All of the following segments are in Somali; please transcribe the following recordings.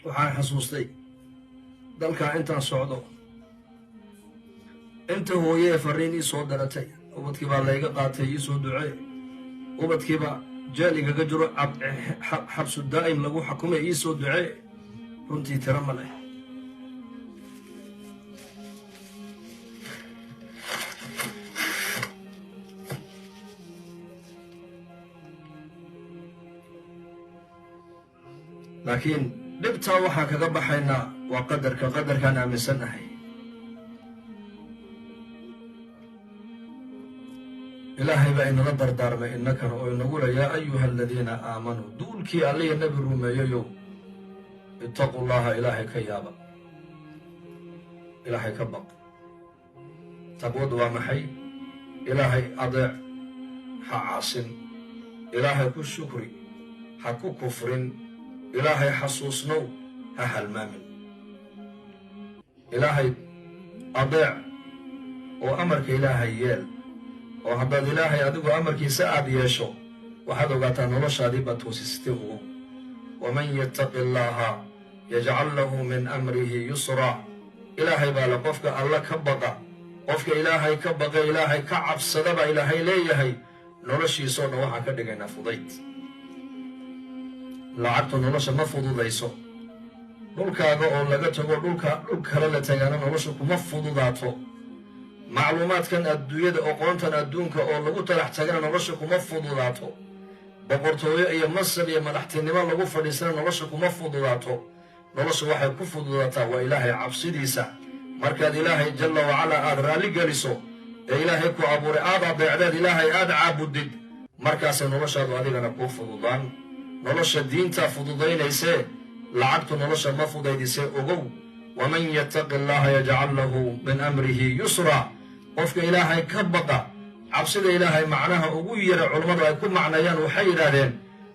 Waxaan xasuustay dalkaa intaan socdo, inta hooyee farriin ii soo daratay: "Ubadkii baa layga qaatay, ii soo ducee. Ubadkiiba jeel igaga jiro, xabsu daa'im lagu xakumay, ii soo ducee." Runtii tiro ma leh. Laakiin dhibtaa waxaan kaga baxaynaa waa qadarka, qadarkaan aaminsannahay. Ilaahay baa inala dardaarmay innakana oo inagu le: "Yaa ayuha aladiina aamanuu", duulkii Alliya Nebi rumeeyayow, "ittaqu llaha", Ilaahay ka yaaba, Ilaahay ka baq. Taqwadu waa maxay? Ilaahay adeec, ha caasin. Ilaahay ku shukri, ha ku kufrin. Ilaahay xasuusnow, ha halmaamin. Ilaahay adeec oo amarka Ilaahay yeel, oo haddaad Ilaahay adigu amarkiisa aad yeesho, waxaad ogaataa noloshaadii baad toosisatay. Ugu "Waman yattaqi allaaha yajcal lahu min amrihi yusra". Ilaahay baa le: qofka Alla ka baqa, qofka Ilaahay ka baqa, Ilaahay ka cabsada baa Ilaahay leeyahay, noloshiisoo dhan waxaan ka dhigaynaa fudayd. Lacagtu nolosha ma fududayso. Dhulkaaga oo laga tago dhulka dhul kale la tagaana nolosha kuma fududaato. Macluumaadkan adduunyada, aqoontan adduunka oo lagu talax tagana nolosha kuma fududaato. Boqortooyo iyo mansab iyo madaxtinimo lagu fadhiisana nolosha kuma fududaato. Nolosha waxay ku fududaataa waa Ilaahay cabsidiisa. Markaad Ilaahay jalla wacalaa aada raalli geliso ee Ilaahay ku abuuray aada adeecdeed, Ilaahay aada caabudid, markaasay noloshaadu adigana kuu fududaan. Nolosha diinta fududaynaysee, lacagtu nolosha ma fudaydisee. Ogow: "Waman yattaqi allaha yajcal lahu min amrihi yusra". Qofka Ilaahay ka baqa, cabsida Ilaahay macnaha ugu yara culummadu ay ku macneeyaan waxay yidhaahdeen: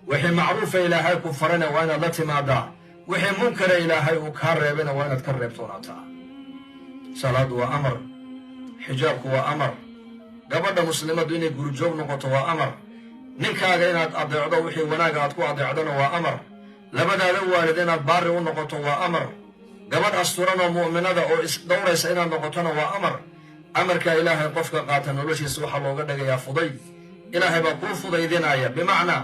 wixii macruufa Ilaahay ku farana waa inaad la timaadaa, wixii munkara Ilaahay uu kaa reebayna waa inaad ka reebtoonaataa. Salaadu waa amar, xijaabku waa amar, gabadha muslimaddu inay gurijoog noqoto waa amar, ninkaaga inaad adeecdo, wixii wanaaga aad ku adeecdona waa amar, labadaada waalid inaad baari u noqoto waa amar, gabadh asturan oo mu'minada oo isdhowraysa inaad noqotona waa amar. Amarkaa Ilaahay qofka qaata noloshiisa waxaa looga dhagayaa fudayd. Ilaahay baa kuu fudaydinaya, bimacnaa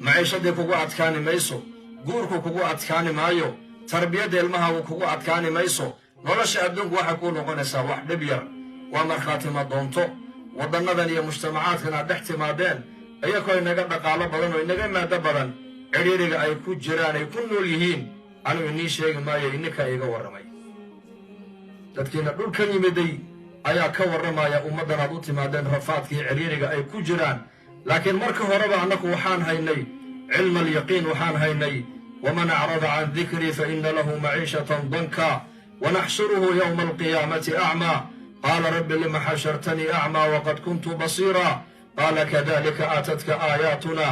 maciishadii kugu adkaani mayso, guurku kugu adkaani maayo, tarbiyadda ilmahaagu kugu adkaani mayso. Nolosha adduunku waxay kuu noqonaysaa wax dhib yar. Waa markhaatima doonto waddannadan iyo mujtamacaadkan aad dhex timaadeen, iyakoo inaga dhaqaalo badan oo inaga maado badan, cidhiiriga ay ku jiraan, ay ku nool yihiin, anuu inii sheegi maayo, ininkaa iiga warramay. Dadkiina dhulkan yimiday ayaa ka warramaya ummaddan aad u timaadeen rafaadkii cidhiiriga ay ku jiraan. Laakiin marka horeba annaku waxaan haynay cilma alyaqiin, waxaan haynay: "Waman acrada can dikrii fa ina lahu maciishatan danka wanaxshuruhu yowma alqiyaamati acmaa. Qaala rabbi lima xashartanii acmaa waqad kuntu basiira? Qaala kadalika aatatka aayaatuna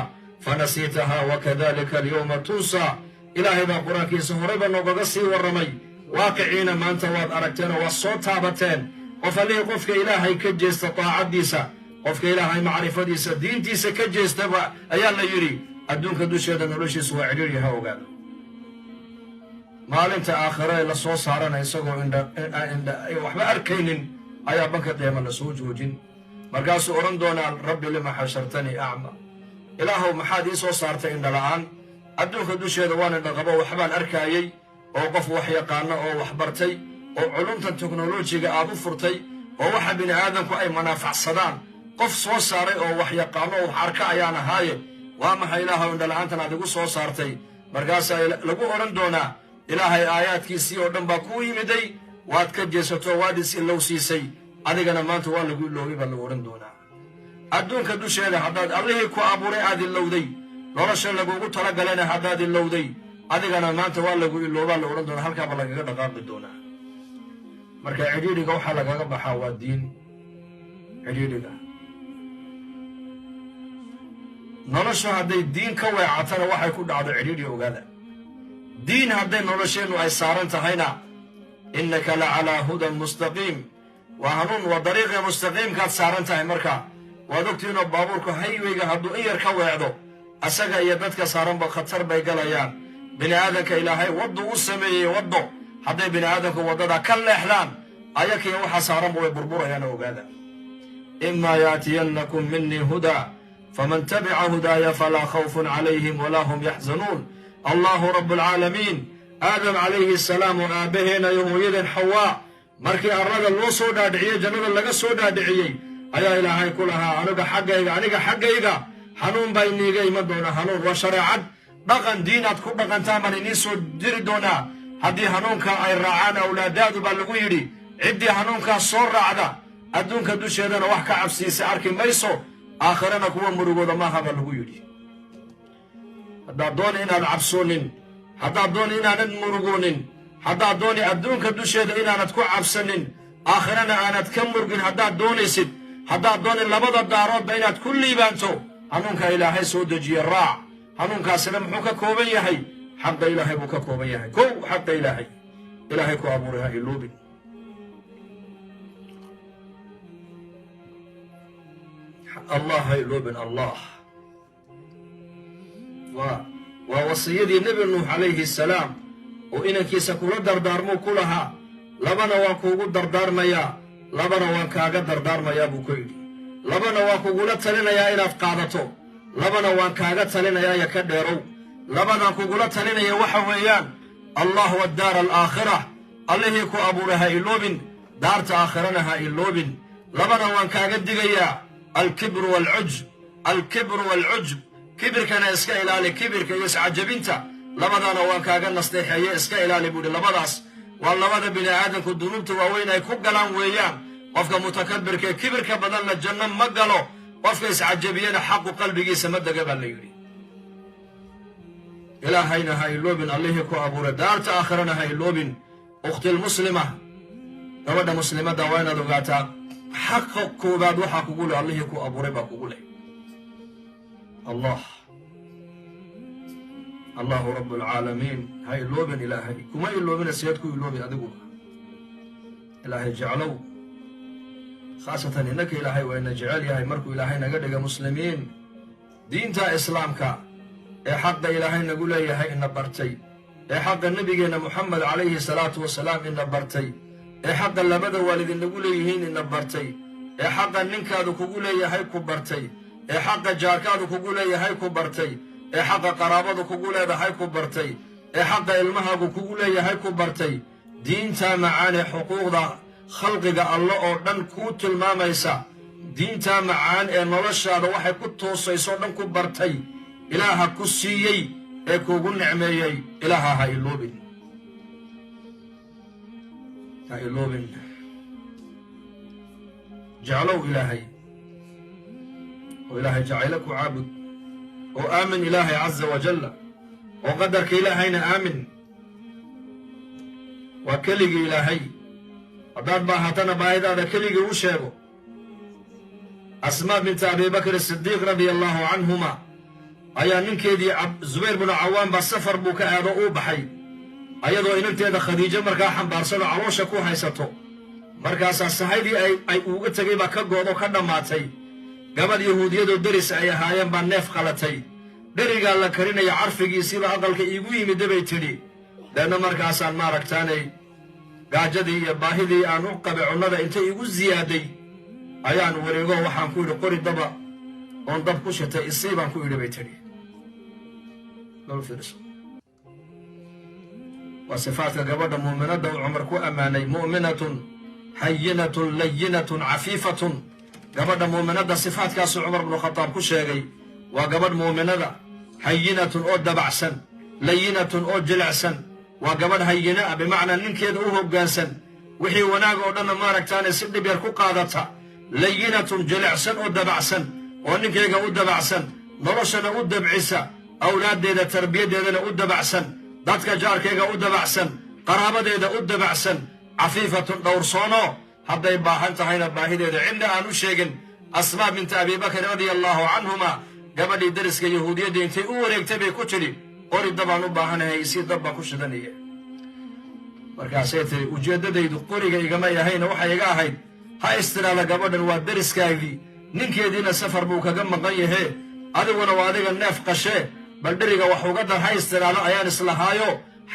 fanasiitaha wakadalika alyowma tunsa." Ilaahay baa Qur-aankiisa horeyba noogaga sii warramay. Waaqiciina maanta waad aragteenoo waad soo taabateen. Qof allihii qofka Ilaahay ka jeesta taacaddiisa, qofka Ilaahay macrifadiisa, diintiisa ka jeestaba, ayaa la yidhi, adduunka dusheeda noloshiisu waa cidhiirya, ha ogaado. Maalinta aakhiro ee la soo saarana, isagoo indha indha waxba arkaynin ayaa banka qiyaama la soo joojin. Markaasuu odhan doonaa: "Rabbi lima xashartanii acma?" Ilaahow, maxaad ii soo saartay indhala-aan? Adduunka dusheeda waan indhaqabo, waxbaan arkaayey, oo qof wax yaqaano oo wax bartay oo culumtan teknolojiga aad u furtay oo waxa bini aadamku ay manaafacsadaan qof soo saaray oo wax yaqaano oo wax arka ayaan ahaaye. Waa maxay, Ilaahow, indhala-aantan aad igu soo saartay? Markaasaa lagu odhan doonaa: "Ilaahay aayaadkiisii oo dhan baa kuu yimiday, waad ka jeesato, waad is ilowsiisay. Adigana maanta waa lagu iloobay," baa lagu odhan doonaa. Adduunka dusheeda haddaad Allihii ku abuuray aad ilowday, nolosha lagugu talagalayna haddaad ilowday, Adigana maanta waa lagu iloobaa la odhan doonaa, halkaaba lagaga dhaqaaqi doonaa. Marka cidhiidhiga waxaa lagaga baxaa waa diin. Cidhiidhiga noloshu hadday diin ka weecatana waxay ku dhacdo cidhiidhi, ogaada. Diin hadday nolosheennu ay saaran tahayna, innaka la calaa hudan mustaqiim, waa hanuun, waa dariiqa mustaqiimkaad saaran tahay. Marka waad ogtiinoo baabuurku highwayga hadduu in yar ka weecdo, asaga iyo dadka saaranba khatar bay galayaan. Bini aadanka Ilaahay waddu u sameeyey, waddo hadday bini aadamku waddada ka leexdaan, ayakiyo waxa saaranba way burburayaan, ogaada. Imaa yaatiyannakum minii hudaa faman tabica hudaaya falaa khawfun calayhim walaa hum yaxzanuun. Allahu rabu alcaalamiin, Aadam calayhi asalaam oo aabbaheena iyo hooyadeen Xawaa markii arlada loo soo dhaadhiciyey, jannada laga soo dhaadhiciyey, ayaa Ilaahay ku lahaa: aniga xaggayga, aniga xaggayga hanuun baa iniiga iman doonaa. Hanuun waa shareecad, dhaqan, diinaad ku dhaqantaan baan iniin soo diri doonaa. Haddii hanuunka ay raacaan awlaadaadu, baa lagu yidhi, ciddii hanuunkaas soo raacda adduunka dusheedana wax ka cabsiisa arki mayso, aakhirana kuwa murugooda maaha, baa lagu yidhi. Haddaad dooni inaad cabsoonin, haddaad dooni inaanad murugoonin, haddaad dooni adduunka dusheeda inaanad ku cabsanin, aakhirana aanad ka murgin, haddaad doonaysid, haddaad dooni labada daaroodba inaad ku liibaanto, hanuunka Ilaahay soo dejiye raac. Hanuunkaasina muxuu ka kooban yahay? Xaqa Ilaahay buu ka kooban yahay. Kow, xaqa Ilaahay, Ilaahay ku abuuray ha iloobin. Allah ha iloobin. Allah waa wasiyadii Nebi Nuux calayhi salaam oo inankiisa kula dardaarmuu ku lahaa: labana waan kuugu dardaarmayaa, labana waan kaaga dardaarmayaa, buu ku yidhi. Labana waan kugula talinayaa inaad qaadato, labana waan kaaga talinayaa ya ka dheerow. Labadaan kugula talinaya waxa weeyaan Allah wadaara alaakhira, Allihii ku abuuray ha iloobin, daarta aakhirana ha iloobin. Labana waan kaaga digayaa: alkibru waalcujb, alkibru waalcujb, kibirkana iska ilaali, kibirka iyo iscajabinta. Labadana waan kaaga nasteexeeye, iska ilaali, buu yidhi. Labadaas waa labada bini aadamku dunuubta waaweyn ay ku galaan weeyaan. Qofka mutakabirka ee kibirka badanna janno ma galo, qofka iscajabiyana xaqu qalbigiisa ma dega, baa la yidhi. Ilaahayna ha iloobin, Allihii ku abuuray, daarta aakhirana ha iloobin. Ukhtilmuslima, gabadha muslimadda, waa inaad ogaataa xaqa koobaad waxaa kugu leh Allihii ku abuuray baa kugu leh, Allah, Allahu rabu alcaalamiin. Ha iloobin Ilaahay. Kuma iloobina, siyaad ku iloobi adiguba? Ilaahay jeclow. Khaasatan innaka Ilaahay waa ina jecel yahay markuu Ilaahay naga dhiga muslimiin, diinta Islaamka ee xaqa Ilaahay nagu leeyahay ina bartay, ee xaqa Nebigeenna Moxamed calayhi salaatu wasalaam ina bartay, ee xaqa labada waalid inagu leeyihiin ina bartay, ee xaqa ninkaadu kugu leeyahay ku bartay, ee xaqa jaarkaadu kugu leeyahay ku bartay, ee xaqa qaraabadu kugu leedahay ku bartay, ee xaqa ilmahaagu kugu leeyahay ku bartay. Diinta macaan ee xuquuqda khalqiga Alle oo dhan kuu tilmaamaysa, diinta macaan ee noloshaada waxay ku toosayso dhan ku bartay, Ilaaha ku siiyey ee kuugu nicmeeyey, Ilaaha ha iloobin, ha iloobin. Jeclow Ilaahay oo Ilaahay jacaylo ku caabud, oo aamin Ilaahay caza wajalla, oo qadarka Ilaahayna aamin. Waa keligii Ilaahay. Haddaad baahatana baahidaada keligii u sheego. Asmaa binta Abi Bakr Sidiiq radia allahu canhuma ayaa ninkeedii Zubayr binu Cawaan baa safar buu ka aado, uu baxay, ayadoo inanteeda Khadiijo markaa xambaarsanoo caloosha ku haysato. Markaasaa sahaydii ay uga tegay baa ka goodo, ka dhammaatay. Gabadh Yahuudiyadoo deris ay ahaayeen baa neef qalatay. Dherigaa la karinaya carfigiisiiba aqalka iigu yimidda, bay tidhi. Deedna markaasaan maaragtaanay gaajadii iyo baahidii aan u qabay cunnada intay igu siyaaday ayaan wareego, waxaan ku yidhi: qori daba oon dab ku shitay isii, baan ku idhi, bay tidhi. Waa sifaadka gabadha muuminadda uu Cumar ku ammaanay: mu'minatun hayinatun layinatun cafiifatun. Gabadha muuminadda sifaadkaasuu Cumar bnu Khadaab ku sheegay. Waa gabadh muuminada hayinatun oo dabacsan, layinatun oo jilicsan. Waa gabadh hayina ah, bimacnaa ninkeeda u hoggaansan, wixii wanaag oo dhanna maaragtaane si dhib yar ku qaadata. Layinatun, jilicsan oo dabacsan, oo ninkeyga u dabacsan, noloshana u dabcisa, awlaaddeeda tarbiyaddeedana u dabacsan. Dadka jaarkayga u dabacsan, qaraabadeeda u dabacsan, cafiifatun dhowrsoono, hadday baahan tahayna baahideeda cidna aan u sheegin. Asmaa binta Abibakrin radia allahu canhuma, gabadhii deriska yahuudiyadda, intay u wareegtay bay ku tidhi: "Qori dabaan u baahanahay, isii, dab baan ku shidanaya." Markaasay tiri: "Ujeeddadaydu qoriga igamay ahayna, waxay iga ahayd ha istiraada gabadhan, waa deriskaagii, ninkeediina safar buu kaga maqan yahee, adiguna waa adiga neef qashee, bal dheriga wax uga dar, ha istiraado ayaan islahaayo,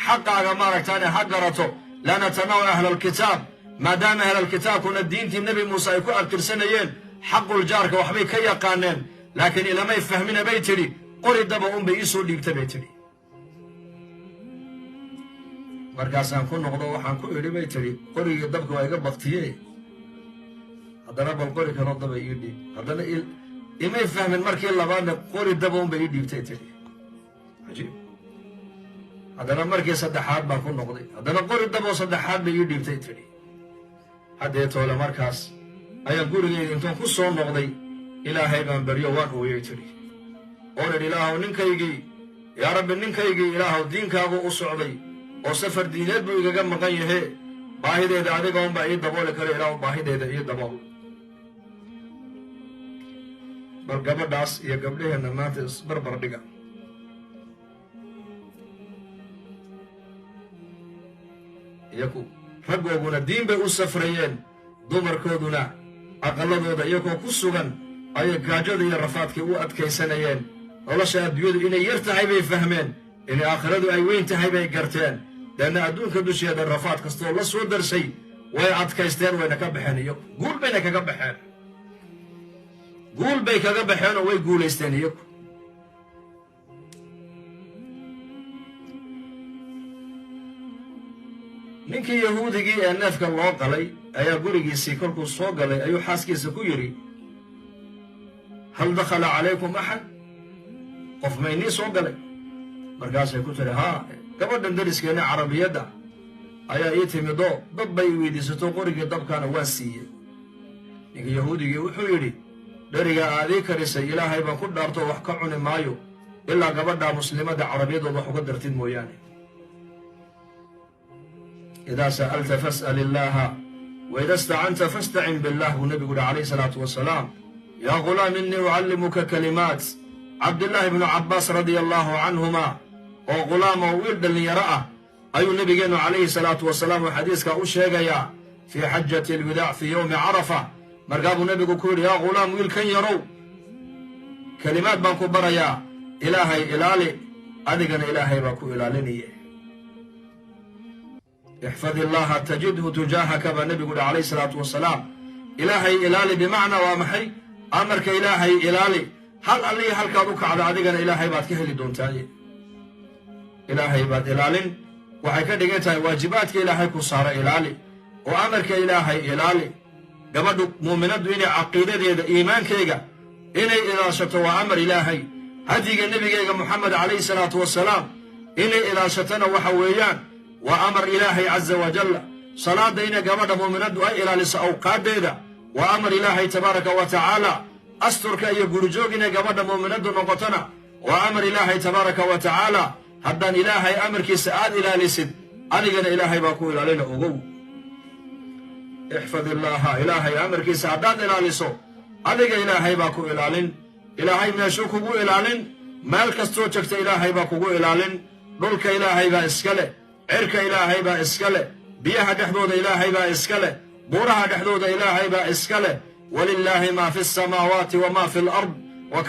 xaqaaga maaragtaane ha garato." Laanna tanaw ahlalkitaab, maadaama ahlalkitaabkuna diintii Nebi Muuse ay ku abtirsanayeen, xaqul jaarka waxbay ka yaqaaneen, laakiin ilamay fahmina bay tidhi, qori daba unbay iisoo dhiibta bay tidhi. Markaasaan ku noqdo, waxaan ku idhi bay tidhi: "Qorigii dabka waa iga baktiye, haddana bal qori kaloo daba ii dhiib." Haddana imay fahmin, markii labaadna qori daba unbay ii dhiibtay tidhi. Cajiib. Haddana markii saddexaad baan ku noqday, haddana qori daboo saddexaad bay ii dhiibtay tidhi. Haddee toole markaas ayaan gurigeyga intoon ku soo noqday Ilaahay baan baryo, waan ooyay tidhi, oon idhi: "Ilaahow, ninkaygii, yaa Rabbi, ninkaygii, Ilaahow, diinkaagu u socday oo safar diineed buu igaga maqan yahee, baahideeda adiga unbaa ii dabooli kara, Ilaahow, baahideeda ii dabool." Bal gabadhaas iyo gabdhaheenna maanta isbarbar dhiga. Iyaku raggooguna diin bay u safrayeen, dumarkooduna aqalladooda iyagoo ku sugan ayay gaajada iyo rafaadkii u adkaysanayeen. Nolosha adduunyadu inay yar tahay bay fahmeen, inay aakhiradu ay weyn tahay bay garteen. Deedna adduunka dusheeda rafaad kastoo la soo darsay way adkaysteen, wayna ka baxeen iyagu, guul bayna kaga baxeen, guul bay kaga baxeen oo way guulaysteen iyagu. Ninkii yahuudigii ee neefka loo qalay ayaa gurigiisii kolkuu soo galay ayuu xaaskiisa ku yidhi: "Hal dakhala calaykum axad? Qof maynii soo galay?" Markaasay ku tiri: "Haa, gabadhan dariskeenna carabiyadda ayaa ii timidoo dab bay i weydiisato, qorigii dabkaana waan siiyey." Ninkii yahuudigii wuxuu yidhi: "Dheriga aad ii karisay, Ilaahay baan ku dhaarto, wax ka cuni maayo ilaa gabadhaa muslimadda carabiyadood wax uga dartid mooyaane." Idaa sa'alta fas'al illaaha, wa ida stacanta fastacin billah, buu nebigu yihi calayhi salaatu wasalaam. Yaa ghulaam, innii ucallimuka kalimaat. Cabdillaahi bnu Cabbaas radia allaahu canhuma oo ghulaam oo wiil dhallinyaro ah ayuu nebigeennu calayhi salaatu wasalaam uu xadiiskaa u sheegayaa fii xajati alwidaac, fii yowmi Carafa. Markaa buu nebigu ku yidhi: "Yaa ghulaam, wiilkan yarow, kelimaad baan ku barayaa, Ilaahay ilaali, adigana Ilaahay baa ku ilaalinaya. Ixfad illaaha tajidhu tujaahaka," baa nebigu yihi calayhi salaatu wasalaam. Ilaahay ilaali bimacnaa waa maxay? Amarka Ilaahay ilaali, hal allihii halkaad u kacda adigana Ilaahay baad ka heli doontaaye. Ilaahay baad ilaalin, waxay ka dhigan tahay waajibaadka Ilaahay ku saaro ilaali oo amarka Ilaahay ilaali. Gabadhu muuminaddu inay caqiidadeeda, iimaankeyga inay ilaashato waa amar Ilaahay. Hadyiga nebigeyga Moxamed calayhi salaatu wasalaam inay ilaashatona waxa weeyaan waa amar Ilaahay caza wajalla. Salaadda inay gabadha muuminaddu ay ilaaliso awqaaddeeda waa amar Ilaahay tabaaraka wa tacaala. Asturka iyo gurijoog inay gabadha muuminaddu noqotona waa amar Ilaahay tabaaraka wa tacaala. Haddaan Ilaahay amarkiisa aad ilaalisid, adigana Ilaahay baa ku ilaalina, ogow. Ixfad illaaha, Ilaahay amarkiisa haddaad ilaaliso, adiga Ilaahay baa ku ilaalin. Ilaahay meeshuu kugu ilaalin? Meel kastoo jegta Ilaahay baa kugu ilaalin. Dhulka Ilaahay baa iska leh, cirka Ilaahay baa iska leh, biyaha dhexdooda Ilaahay baa iska leh, buuraha dhexdooda Ilaahay baa iska leh. Walilaahi maa fi alsamaawaati wamaa fi alard, wa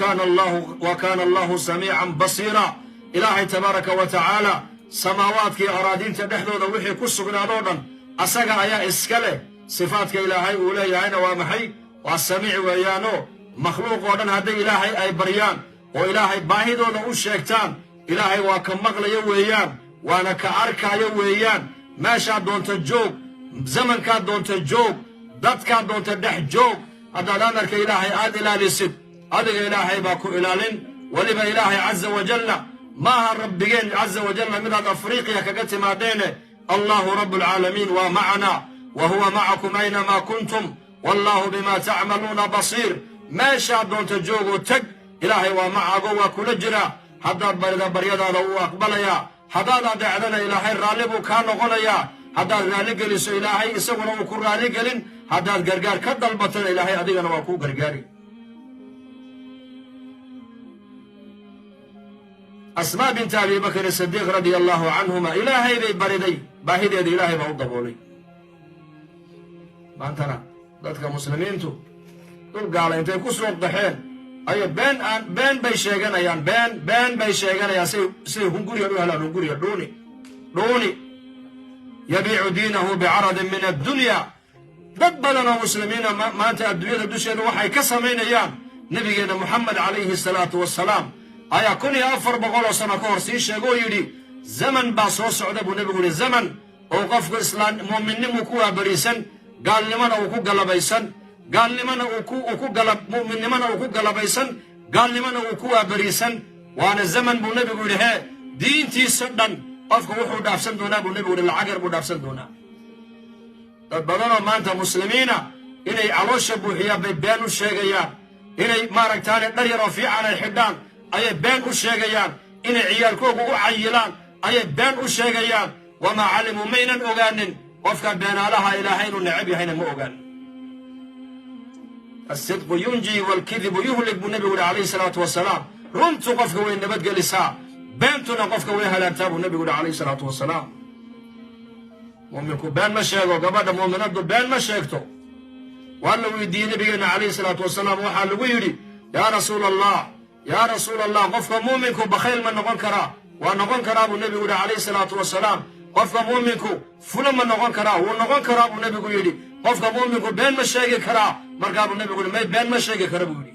kaana Allahu samiican basiira. Ilaahay tabaaraka wa tacaala samaawaadkii araadiinta dhexdooda wixii ku sugnaadoo dhan asaga ayaa iska leh. Sifaadka Ilaahay uu leeyahayna waa maxay? Waa samiic weeyaanoo makhluuq oo dhan hadday Ilaahay ay baryaan oo Ilaahay baahidooda u sheegtaan, Ilaahay waa ka maqlayo weeyaan, waana ka arkaayo weeyaan. Meeshaad doonta joog, zamankaad doonta joog, dadkaad doonta dhex joog, haddaad amarka Ilaahay aad ilaalisid, adiga Ilaahay baa ku ilaalin. Weliba Ilaahay caza wajalla maaha rabbigeen caza wajalla midaad Afriiqiya kaga timaadeene. Allahu rabbulcaalamiin waa macanaa, wa huwa macakum aynamaa kuntum, wallaahu bimaa tacmaluuna basiir. Meeshaad doonta joogoo teg, Ilaahay waa macaago, waa kula jiraa. Haddaad barida baryadaada wuu aqbalayaa. Haddaad adeecdana, Ilaahay raalli buu kaa noqonayaa. Haddaad raalli geliso, Ilaahay isaguna uu ku raalli gelin. Haddaad gargaar ka dalbatana, Ilaahay adigana waa kuu gargaari. Asmaa binta Abi Bakr Sidiiq radia allahu canhuma Ilaahay bay bariday, baahideeda Ilaahay baa u daboolay. Maantana dadka Muslimiintu dhul gaala intay ku soo qaxeen ayay been aan been bay sheeganayaan, been been bay sheeganayaan say hunguriga u helaan, hunguriga, dhuuni dhuuni. Yabiicu diinahu bicaradin min addunya. Dad badan oo muslimiina maanta adduunyada dusheeda waxay ka samaynayaan, Nebigeenna Moxamed calayhi salaatu wasalaam ayaa 1400 oo sano ka hor sii sheega oo yidhi: zaman baa soo socda, buu Nebigu yidhi, zaman oo qofku islaam muuminnimuu ku waabariisan, gaalnimona uu ku galabaysan, gaalnimona uu ku gala, mu'minnimona uu ku galabaysan, gaalnimona uu ku waabariisan. Waana zaman, buu Nebigu yidhi, hee diintiisa dhan qofka wuxuu dhaafsan doonaa, buu Nebigu yidhi, lacag yar buu dhaafsan doonaa. Dad badanoo maanta Muslimiina inay caloosha buuxiyaan bay been u sheegayaan, inay maaragtaane dhar yaroo fiican ay xidhaan ayay been u sheegayaan, inay ciyaalkoogu u cayilaan ayay been u sheegayaan. Wamaa calimuu, maynan ogaanin qofka beenaalaha Ilaahay inuu necab yahayna ma ogaan. Asidqu yunji waalkidibu yuhlik, buu Nebigu yihi calayhi salaatu wasalaam. Runtu qofka way nabadgelisaa, beentuna qofka way halaagtaa, buu Nebigu yihi calayhi salaatu wasalaam. Muuminku been ma sheego, gabadha muuminaddu been ma sheegto. Waa la weydiiyey Nabigeenna calayhi salaatu wasalaam. Waxaa lagu yidhi: Yaa Rasuula Allah, yaa Rasuula Allah, qofka muuminku bakhayl ma noqon karaa? Waa noqon karaa, buu Nebigu yidhi calayhi salaatu wasalaam. Qofka muuminku fulo ma noqon karaa? Wuu noqon karaa, buu Nebigu yidhi. Qofka muuminku been ma sheegi karaa? Markaa buu Nebigu yidhi: May, been ma sheegi kara, buu yidhi.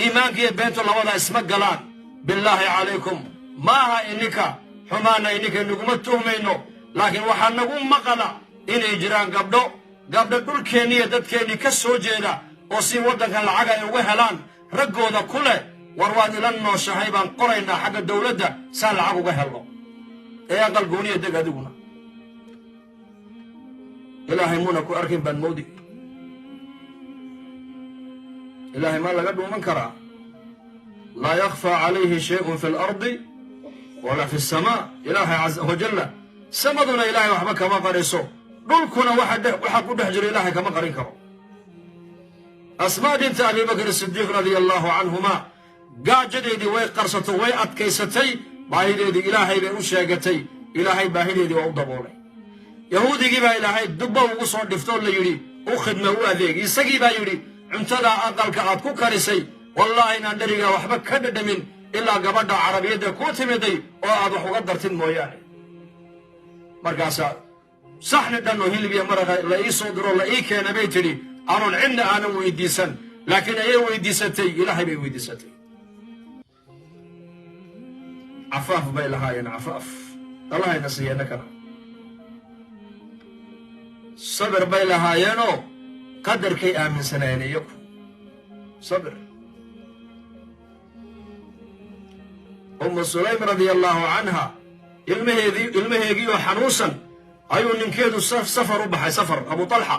Iimaanka iyo beentu labadaa isma galaan. Billaahi calaykum, maaha ininka xumaana, ininka naguma tuhmayno, laakiin waxaa nagu maqala inay jiraan gabdho gabdho dhulkeennii iyo dadkeennii ka soo jeeda oo si waddankan lacag ay uga helaan raggooda ku leh: war, waad ila nooshahay baan qoraynaa xagga dawladda saan lacag uga helno ee aqal gooniya deg. Adiguna Ilaahay muuna ku arkin baan moodi. Ilaahay maa laga dhuuman karaa? Laa yakhfaa calayhi shayun fi alardi walaa fi asamaa. Ilaahay caza wajalla samaduna Ilaahay waxba kama qariso, dhulkuna waxa ku dhex jiro Ilaahay kama qarin karo. Asmaa binta Abi Bakr Sidiiq radia allahu canhuma gaajadeedii way qarsato, way adkaysatay, baahideedii Ilaahay bay u sheegatay, Ilaahay baahideedii waa u daboolay. Yahuudigii baa Ilaahay dubba ugu soo dhiftoo la yidhi: u khidma, u adeeg. Isagii baa yidhi: cuntadaa aqalka aad ku karisay, wallaahi inaan dherigaa waxba ka dhadhamin ilaa gabadha Carabiyadda ku timiday oo aad wax uga dartid mooyaane. Markaasaa saxni dhan oo hilib iyo maraqa la ii soo diro, la ii keena, bay tidhi, anoon cidna aanan weydiisan. Laakiin ayay weydiisatay? Ilaahay bay weydiisatay. Cafaaf bay lahaayeen, cafaaf Allahayna siiyeenna kana. Sabir bay lahaayeenoo qadarkay aaminsanaayeen iyaku, sabir. Ummu Sulaym radia allahu canha ilmaheedii, ilmaheegii oo xanuunsan ayuu ninkeedu safar u baxay, safar, Abu Talxa.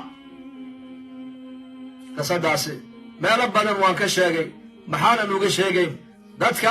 Qisadaasi meelo badan waan ka sheegay. Maxaanan uga sheegayn? Dadka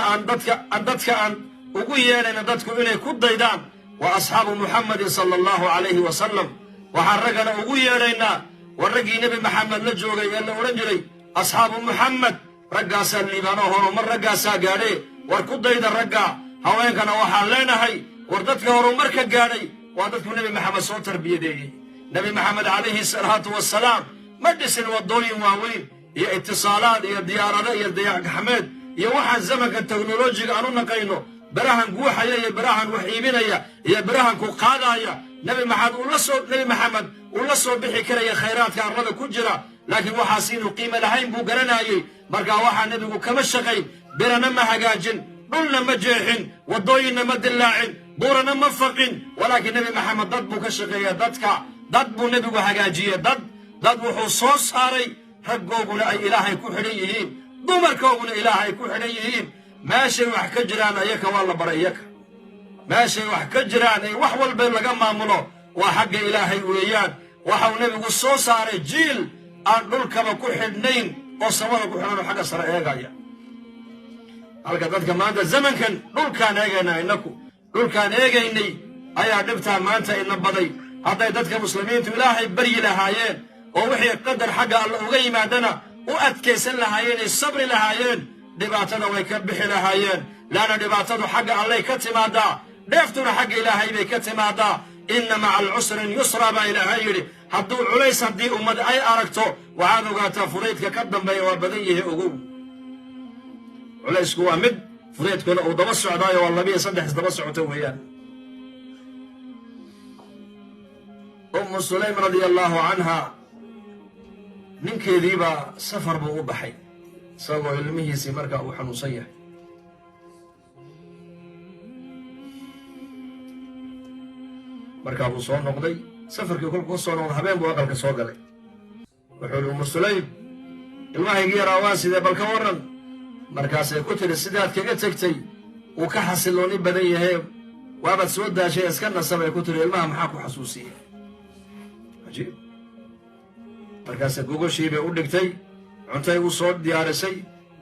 aan ugu yeedhayna dadku inay ku daydaan waa asxaabu Muxammadin sala allahu calayhi wasalam. Waxaan raggana ugu yeedhaynaa war raggii Nebi Maxamed la joogay ee la odhan jiray asxaabu Muxamed. Raggaasaa liibaanoo horumar raggaasaa gaadhe, war ku dayda ragga. Haweenkana waxaan leenahay: war dadka horumarka gaadhay waa dadku Nebi Maxamed soo tarbiyadeeyey. Nebi Maxamed calayhi salaatu wasalaam ma dhisin waddooyin waaweyn iyo itisaalaad iyo diyaarado iyo dayax-gacmeed iyo waxaan zamanka teknolojiga aan u naqayno, berahan guuxaya iyo berahan wax iibinaya iyo berahan ku qaadaya. Nebi Maxamed uu la soo bixi karaya khayraadka arlada ku jira, laakiin waxaas inuu qiimo lahayn buu garanayey. Markaa waxaa nebigu kama shaqayn, birana ma hagaajin, dhulna ma jeexin, waddooyinna ma dillaacin, buurana ma faqin. Walaakiin Nebi Maxamed dad buu ka shaqeeya, dadka dad buu nebigu hagaajiyey, dad wuxuu soo saaray raggooguna ay Ilaahay ku xidhan yihiin, dumarkooguna Ilaahay ku xidhan yihiin. Meeshay wax ka jiraan ayaka waa la baray iyaka. Meeshay wax ka jiraan ee wax walba laga maamulo waa xagga Ilaahay weeyaan. Waxau nebigu soo saaray jiil aan dhulkaba ku xidhnayn oo samada ku xidhan oo xagga sare eegaya, halka dadka maanta zamankan dhulkaan eegaynaa innaku. Dhulkaan eegaynay ayaa dhibtaa maanta ina baday. Hadday dadka muslimiintu Ilaahay baryi lahaayeen oo wixii qadar xagga Alla uga yimaadana u adkaysan lahaayeen, ay sabri lahaayeen, dhibaatada way ka bixi lahaayeen. Laanna dhibaatadu xagga Allay ka timaadaa, dheeftuna xagga Ilaahay bay ka timaadaa. Inna maca alcusrin yusra baa Ilaahay yidhi. Hadduu culays haddii ummad ay aragto, waxaad ogaataa fudaydka ka dambeeya waa badan yahay. Ogow, culaysku waa mid, fudaydkuna uu daba socdaayo, waa labiyo saddex isdaba socoto weeyaan. Ummu Sulaym radia allaahu canha, ninkeediibaa safar buu u baxay, isagoo ilmihiisii markaa uu xanuunsan yahay. Markaa buu soo noqday safarkii. Kolkuu soo noqday, habeen buu aqalka soo galay. Wuxuu ihi, "Ummu Sulaym, ilmahaygii yaraa waa sidee? Bal ka warran." Markaasay ku tidhi, "Sidaad kaga tegtay uu ka xasilooni badan yahay, waabaad soo daashay, iska nasabay." Ku tidhi, "Ilmaha maxaa ku xasuusiyey?" Cajiib. Markaase gogashii bay u dhigtay, cuntay u soo diyaarisay,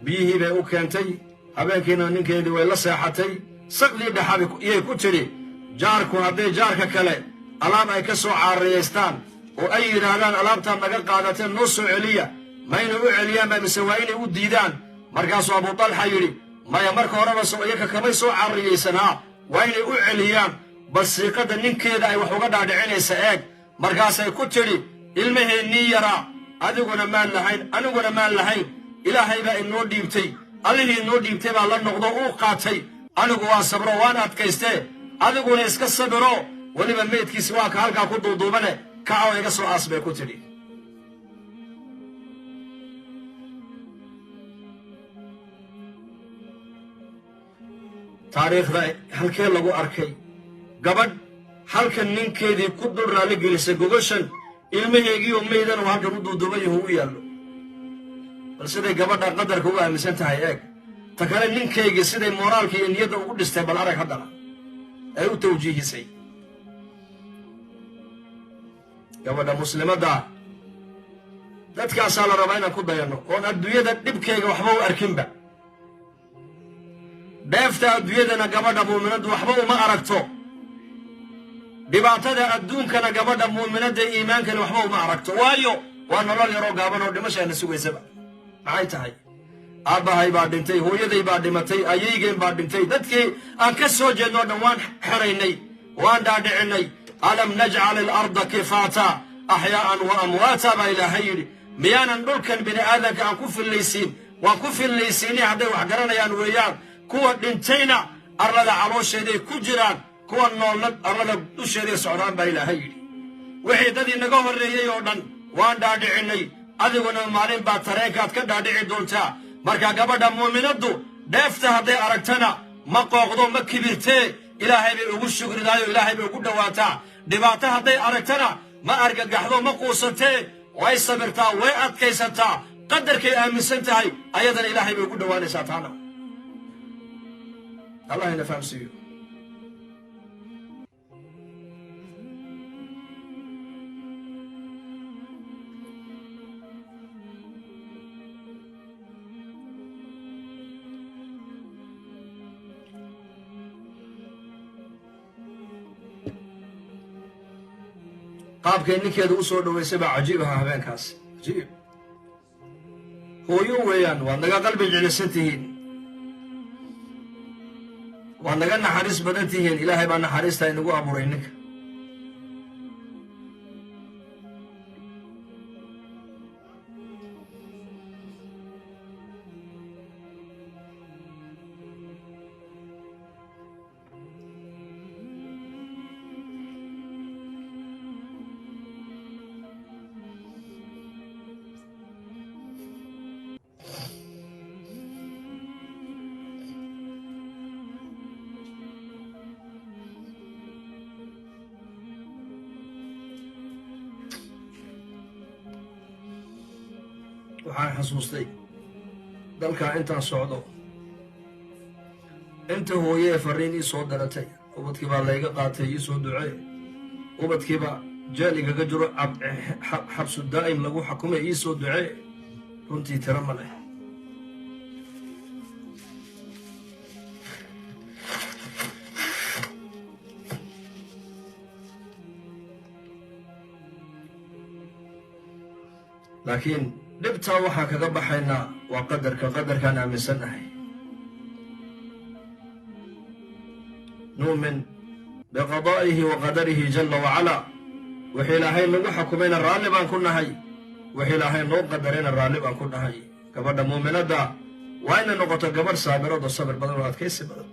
biyihii bay u keentay. Habeenkiina ninkeedii way la seexatay. Saqdii dhexaabay iyay ku tidhi, "Jaarku hadday jaarka kale alaab ay ka soo caariyaystaan oo ay yidhaahdaan, alaabtaad naga qaadateen noo soo celiya, ma inay u celiyaan ba mise waa inay u diidaan?" Markaasuu Abu Talxa yidhi, "Maya, marka horeba soo iyaka kamay soo caariyaysanaa, waa inay u celiyaan." Bal siiqadda ninkeeda ay wax uga dhaadhicinaysa eeg. Markaasay ku tidhi, "Ilmaheennii yaraa adiguna maan lahayn, aniguna maan lahayn, Ilaahay baa inoo dhiibtay. Allihii inoo dhiibtay baa la noqdo, uu qaatay. Anigu waa sabro, waan adkaystee, adiguna iska sabiro. Weliba meydkiisi waa ka halkaa ku duuduubane, kaco, iga soo aas," bay ku tidhi. Taariikhda halkee lagu arkay gabadh halkan ninkeedii ku dul raalli gelisay gogashan, ilmaheegiioo meydan uu halkan u duuduuban yahu u yaallo? Bal siday gabadha qadarka u aaminsan tahay eeg. Ta kale, ninkaygii siday mooraalka iyo niyadda ugu dhistay bal arag. Haddana ay u tawjiihisay gabadha muslimadda. Dadkaasaa la rabaa inaan ku dayanno, oon adduunyada dhibkayga waxba u arkinba, dheefta adduunyadana gabadha muuminaddu waxba uma aragto, dhibaatada adduunkana gabadha muuminadda iimaankani waxba uma aragto. Waayo, waa nolol yaroo gaaban oo dhimashaana sugaysaba. Maxay tahay? Aabbahay baa dhintay, hooyaday baa dhimatay, ayaygeen baa dhintay, dadkii aan ka soo jeedno o dhan waan xeraynay, waan dhaadhicinay. Alam najcal alarda kifaata axyaa'an wa amwaata baa Ilaahay yidhi. Miyaanan dhulkan bini aadanka aan ku fillaysiin? Waan ku fillaysiinay hadday wax garanayaan weeyaan. Kuwa dhintayna arlada caloosheeday ku jiraan, kuwa noolna arlada dusheeday socdaan baa Ilaahay yidhi. Wixii dad inaga horreeyey oo dhan waan dhaadhicinay, adiguna maalin baa tareenkaad ka dhaadhici doontaa. Marka gabadha muuminaddu dheefta hadday aragtana ma qooqdo, ma kibirtee, Ilaahay bay ugu shugridaayo, Ilaahay bay ugu dhowaataa. Dhibaato hadday aragtana ma argagaxdo, ma quusatee, way sabirtaa, way adkaysataa, qadarkay aaminsan tahay, ayadana Ilaahay bay ugu dhowaanaysaa. Taana Allah ina fahamsiiyo. Qaabkay ninkeeda u soo dhowaysay baa cajiib ahaa habeenkaas. Cajiib hooyo weeyaan. Waad naga qalbi jeclisan tihiin, waad naga naxariis badan tihiin. Ilaahay baa naxariistaa inagu abuuray ninka. Waxaan xasuustay dalkaa intaan socdo inta hooye ee farriin ii soo daratay: "Ubadkii baa layga qaatay, ii soo ducee. Ubadkiiba jeel igaga jiro, xabsu daa'im lagu xakumay, ii soo ducee." Runtii tiro ma leh. Laakiin dhibtaa waxaan kaga baxaynaa waa qadarka, qadarkaan aaminsannahay. Nu'min biqadaa'ihi wa qadarihi jalla wacalaa. Wixii Ilaahay nagu xukumayna raalli baan ku nahay, wixii Ilaahay noo qadarayna raalli baan ku nahay. Gabadha muuminadda waa inay noqoto gabadh saabirado, sabir badan oo adkaysi badan.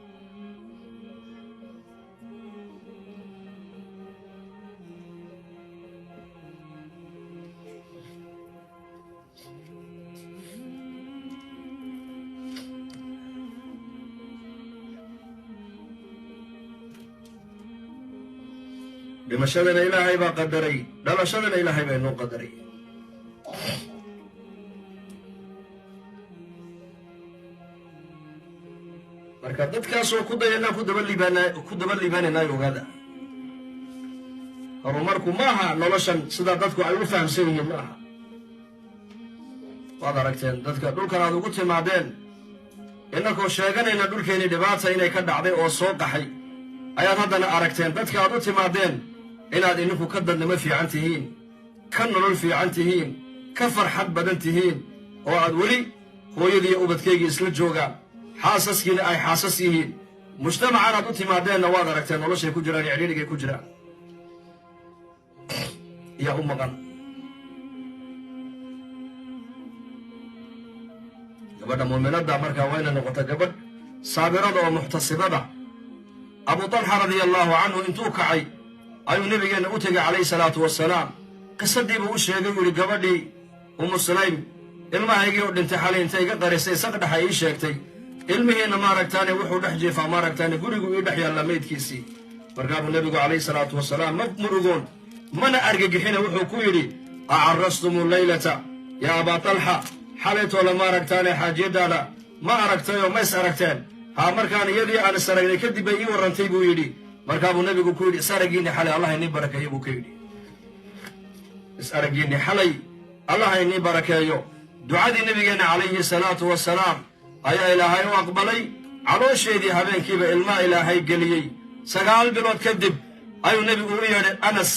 Dhimashadana Ilaahay baa qadaray, dhalashadana Ilaahay baa inoo qadaray. Marka dadkaasoo ku dayanaa ku daba liibaana, ku daba liibaanaynaayo. Ogaada, horumarku ma aha noloshan sidaa dadku ay u fahamsan yihiin, ma aha. Waad aragteen dadka dhulkan aad ugu timaadeen, innakoo sheeganayna dhulkeenii dhibaata inay ka dhacday oo soo qaxay, ayaad haddana aragteen dadka aad u timaadeen inaad idinku ka dadnimo fiican tihiin, ka nolol fiican tihiin, ka farxad badan tihiin, oo aad weli hooyadiiyo ubadkaygii isla joogaan, xaasaskiina ay xaasas yihiin. Mujtamacan aad u timaadeenna waad aragteen noloshay ku jiraan iyo cidhiidhigay ku jiraan, yaa u maqan. Gabadha muuminadda markaa waa inay noqota gabadh saabirada oo muxtasibada. Abu Talxa radia allahu canhu intuu kacay ayuu nabigeenna u tegay calayhi salaatu wasalaam. Qisadiibuu u sheegay, uu yidhi: "Gabadhii Umu Sulaym ilmahaygii oo dhintay xalay intay iga qarisay saqdhexa ii sheegtay, ilmihiina maaragtaane wuxuu dhex jiifaa, maaragtaane gurigu ii dhex yaallaa meydkiisii." Markaabuu nebigu calayhi salaatu wasalaam ma murugoon mana argagixina, wuxuu ku yidhi: "Acarastumu leylata yaa Abaa Talxa? Xalaytoola maaragtaane xaajiyadaada ma aragtayoo ma is aragteen?" "Haa, markaan iyadii aan is aragnay kadib bay ii warrantay," buu yidhi. Markaabuu nebigu ku yidhi: "Is araggiinni xalay Allah inii barakeeyo," buu ka yidhi. "Is araggiinni xalay Allah inii barakeeyo." Ducadii nebigeenna calayhi salaatu wasalaam ayaa Ilaahay u aqbalay. Caloosheedii habeenkiiba ilmaa Ilaahay geliyey. 9 bilood kadib ayuu nebigu u yeedhay Anas.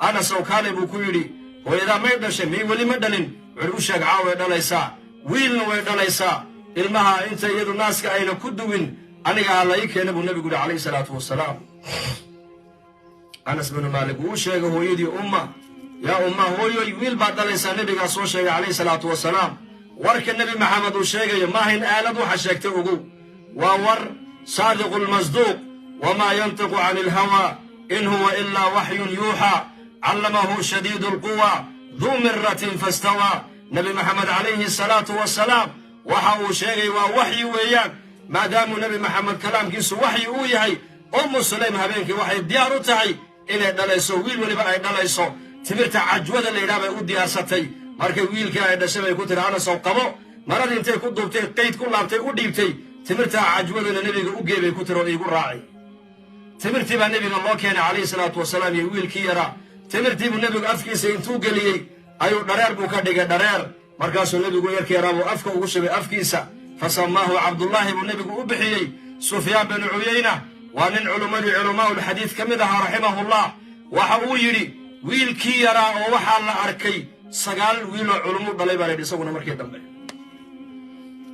"Anas ow, kaalay," buu ku yidhi. "Hooyadaa may dhashay may weli ma dhalin?" Wuxuuhi: "U sheeg, caaway dhalaysaa, wiilna way dhalaysaa. Ilmaha inta iyadu naaska ayna ku duwin aniga ha la ii keena," buu nebigu yihi calayhi salaatu wasalaam. Anas binu Maalik wuu u sheegay hooyadii: "Umma, yaa umma, hooyoy, wiil baad dhalaysaa, nebigaa soo sheegay calayhi salaatu wasalaam." Warka Nebi Maxamed uu sheegayo maahayn aalad waxa sheegtay, ogow, waa war saadiqu lmasduuq. Wamaa yantiqu cani alhawaa in huwa ilaa waxyun yuuxaa, callamahu shadiidu alquwa duu miratin fastawaa. Nebi Maxamed calayhi salaatu wasalaam waxa uu sheegay waa waxyi weeyaan. Maadaamuu Nebi Maxamed kalaamkiisu waxyi uu yahay, Ummu Sulaym habeenkii waxay diyaar u tahay inay dhalayso wiil, weliba ay dhalayso. Timirta cajwada la yidhaha bay u diyaarsatay. Markay wiilkii ay dhashay bay ku tiri: "Anasow, qabo." Maradii intay ku duubtay, qayd ku laabtay, u dhiibtay. "Timirtaa cajwadana nebiga u gee," bay ku tiri, "oo iigu raaci." Timirtii baa nebiga loo keenay calayhi salaatu wasalaam iyo wiilkii yaraa. Timirtii buu nebigu afkiisa intuu geliyey ayuu dhareer buu ka dhigay, dhareer. Markaasuu nebigu yarkii yaraa buu afka ugu shubay afkiisa. Fasamaahu Cabdullaahi buu nebigu u bixiyey. Sufyaan binu Cuyayna waa nin culummadii culamaa'ulxadiid ka mid ahaa, raximahullah. Waxa uu yidhi wiilkii yaraa oo waxaa la arkay 9 wiiloo culummu dhalay baa la yidhi. Isaguna markii dambe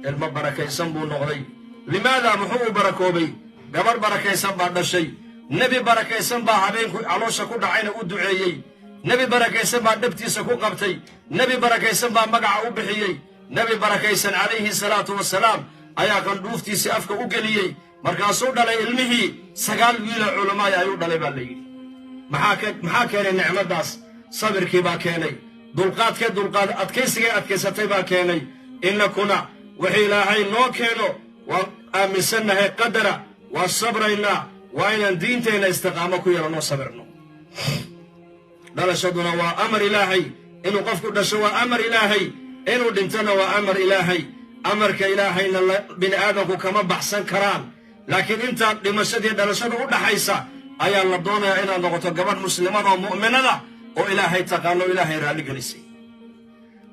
ilmo barakaysan buu noqday. Limaada? Muxuu u barakoobay? Gabadh barakaysan baa dhashay. Nebi barakaysan baa habeenku caloosha ku dhacayna u duceeyey. Nebi barakaysan baa dhabtiisa ku qabtay. Nebi barakaysan baa magaca u bixiyey. Nebi barakaysan calayhi salaatu wasalaam ayaa qandhuuftiisii afka u geliyey. Markaasuu dhalay ilmihii 9 wiiloo culamaaya ayuu dhalay baa la yidhi. Maxaa keenay nicmaddaas? Sabirkii baa keenay, dulqaadkee dulqaad, adkaysigay adkaysatay baa keenay. Innakuna wixii Ilaahay noo keeno waan aaminsannahay, qadara waan sabraynaa. Waa inaan diinteenna istiqaamo ku yeelanoo sabirno. Dhalashaduna waa amar Ilaahay. Inuu qofku dhasho waa amar Ilaahay, inuu dhintona waa amar Ilaahay. Amarka Ilaahayna bini aadamku kama baxsan karaan. Laakiin intaad dhimashadii dhalashada u dhaxaysa ayaa la doonayaa inaad noqoto gabadh muslimada oo mu'minada oo Ilaahay taqaano, Ilaahay raalli gelisay.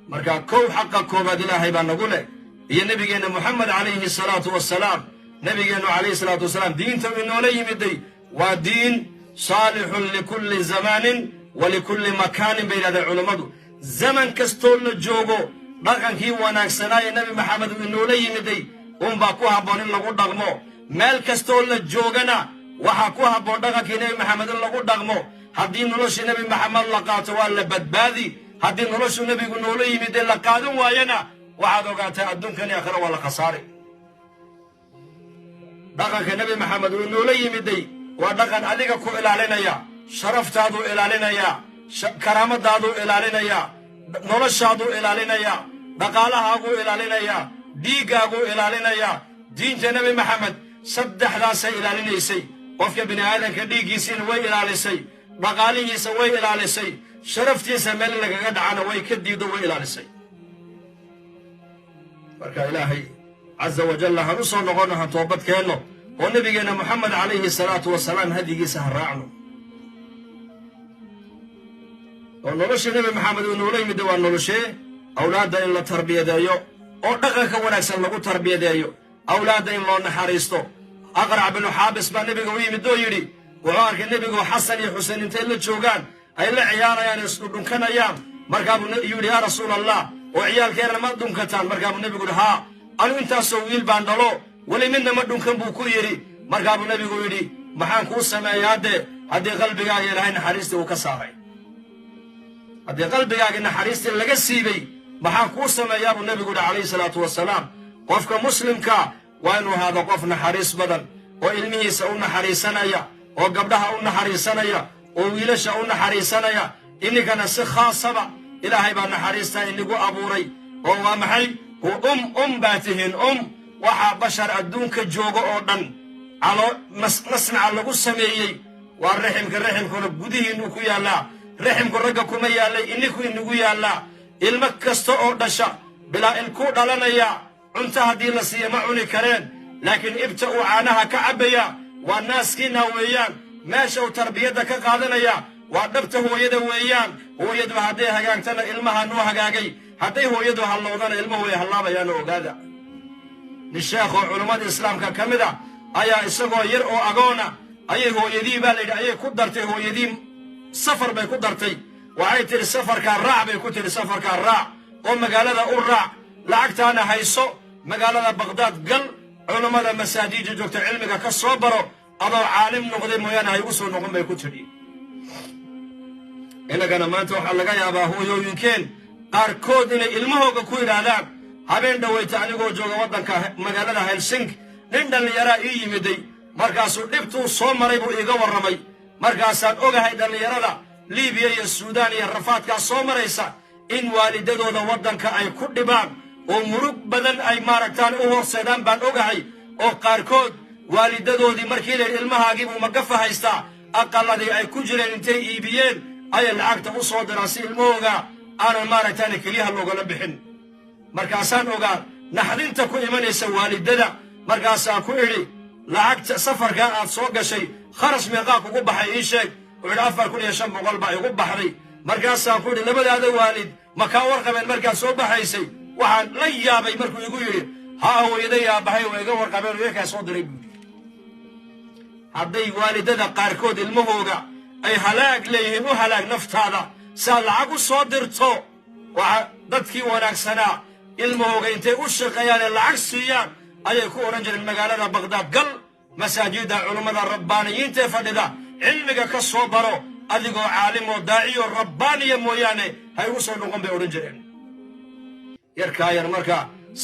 Marka kow, xaqa koobaad Ilaahay baa nagu leh iyo nebigeenna Moxamed calayhi salaatu wasalaam. Nebigeennu calayhi salaatu wasalaam diinta uu inoola yimiday waa diin saalixun likulli zamaanin wa likulli makaanin, bay yidhahdeen culammadu. Zaman kastoo la joogo, dhaqankii wanaagsanaa ee Nebi Maxamed uu inoola yimiday unbaa ku habboon in lagu dhaqmo. Meel kastoo la joogana waxaa ku habboon dhaqankii Nebi Maxamed in lagu dhaqmo. Haddii noloshii Nebi Maxamed la qaato, waa la badbaadi. Haddii noloshuu nebigu noola yimiday la qaadan waayana, waxaad ogaataa adduunkani aakhira waa la khasaari. Dhaqanka Nebi Maxamed uu noola yimiday waa dhaqan adiga ku ilaalinaya, sharaftaaduu ilaalinayaa, karaamadaaduu ilaalinayaa, noloshaaduu ilaalinayaa, dhaqaalahaaguu ilaalinayaa, dhiiggaaguu ilaalinayaa. Diinta Nebi Maxamed saddexdaasay ilaalinaysay. Qofka bini aadanka dhiiggiisiina way ilaalisay, dhaqaalihiisa way ilaalisay, sharaftiisa meel lagaga dhacana way ka diido, way ilaalisay. Marka Ilaahay caza wajalla han u soo noqonno, han toobad keenno oo nebigeenna Moxamed calayhi salaatu wasalaam hadyigiisa ha raacno. Oo nolosha Nebi Maxamed uu noola yimid waa noloshee? Awlaadda in la tarbiyadeeyo oo dhaqanka wanaagsan lagu tarbiyadeeyo, awlaadda in loo naxariisto. Aqrac binu Xaabis baa nebiga u yimid oo yidhi, wuxuu arkay nebigu Xasan iyo Xuseen intay la joogaan ay la ciyaarayaan, isdhudhunkanayaan. Markaabuu yidhi, "Yaa Rasuul Allah, oo ciyaalkeenna ma dhunkataan?" Markaabuu nebigu yidhi, "Haa, anu intaasoo wiil baan dhalo, weli midna ma dhunkan," buu ku yidhi. Markaabuu nebigu yidhi, "Maxaan kuu sameeyaa dee haddii qalbigaaga Ilaahay naxariistii uu ka saaray? Haddii qalbigaaga naxariistii laga siibay, maxaan kuu sameeyaa?" buu nebigu yidhi calayhi salaatu wasalaam. Qofka muslimka waa inuu ahaado qof naxariis badan oo ilmihiisa u naxariisanaya, oo gabdhaha u naxariisanaya, oo wiilasha u naxariisanaya. Ininkana si khaasaba Ilaahay baa naxariistaa inigu abuuray. Oo waa maxay? Baa tihiin waxaa bashar adduunka jooga oo dhan calo masnaca lagu sameeyey waa raximka. Raximkuna gudihiinuu ku yaallaa. Raximku ragga kuma yaallay, ininku inagu yaallaa. Ilmo kasta oo dhasha bilaa ilkuu dhalanaya. Cunto haddii la siiya ma cuni kareen, laakiin ibta uu caanaha ka cabbaya waa naaskiinna weeyaan. Meesha uu tarbiyadda ka qaadanaya waa dhabta hooyada weeyaan. Hooyadu hadday hagaagtana, ilmaha nuu hagaagay. Hadday hooyadu hallowdana, ilmuhu way hallaabayaanoo ogaada. Nin sheekh oo culummada islaamka ka mid a ayaa isagoo yar oo agoona ayay hooyadii, baa layidhi, ayay ku dartay hooyadii safar bay ku dartay. Waxay tidhi, "Safarkaa raac," bay ku tidhi, "safarkaa raac oo magaalada u raac, lacagtaana hayso, magaalada Baqhdaad gal, culummada masaajija joogta cilmiga ka soo baro, adoo caalim noqday mooyaane ha igu soo noqon," bay ku tidhi. Innagana maanta waxaa laga yaabaa hooyooyinkeen qaarkood inay ilmahooga ku yidhaahdaan. Habeen dhoweyta anigoo jooga waddanka magaalada Helsink, nin dhallinyaraa ii yimiday. Markaasuu dhibtuu soo maray buu iiga warramay. Markaasaan ogahay dhallinyarada Liibiya iyo Suudaan iyo rafaadkaa soo maraysa in waalidadooda waddanka ay ku dhibaan oo murug badan ay maaragtaan u horseedaan baan ogahay. Oo qaarkood waalidadoodii markii layidhi ilmahaagiibuu magafa haystaa, aqalladii ay ku jireen intay iibiyeen ayay lacagta u soo diraan si ilmahooga aanan maaragtaan keliyaha loogala bixin. Markaasaan ogaa naxdinta ku imanaysa waalidada. Markaasaan ku idhi, "Lacagta safarkaa aad soo gashay kharash meeqaa kugu baxay? Ii sheeg." Wuxuu idhi, 4500 baa igu baxday. Markaasaan ku idhi, "Labadaada waalid ma kaa warqabeen markaad soo baxaysay?" Waxaan la yaabay markuu igu yidhi, "Haa, hooyaday aabahay waa iga warqabeen oo iyakaa soo diray," buu yidhi. Hadday waalidada qaarkood ilmahooga ay halaag leeyihiin, u halaag naftaada saad lacag u soo dirto. Waxa dadkii wanaagsanaa ilmahooga intay u shaqeeyaan ee lacag siiyaan ayay ku odhan jireen, "Magaalada Baqhdaad gal, masaajidda culummada rabbaaniyiintae fadhida cilmiga ka soo baro, adigoo caalim oo daaciyo rabbaaniya mooyaane ha igu soo noqon," bay odhan jireen. Yarkaa yar marka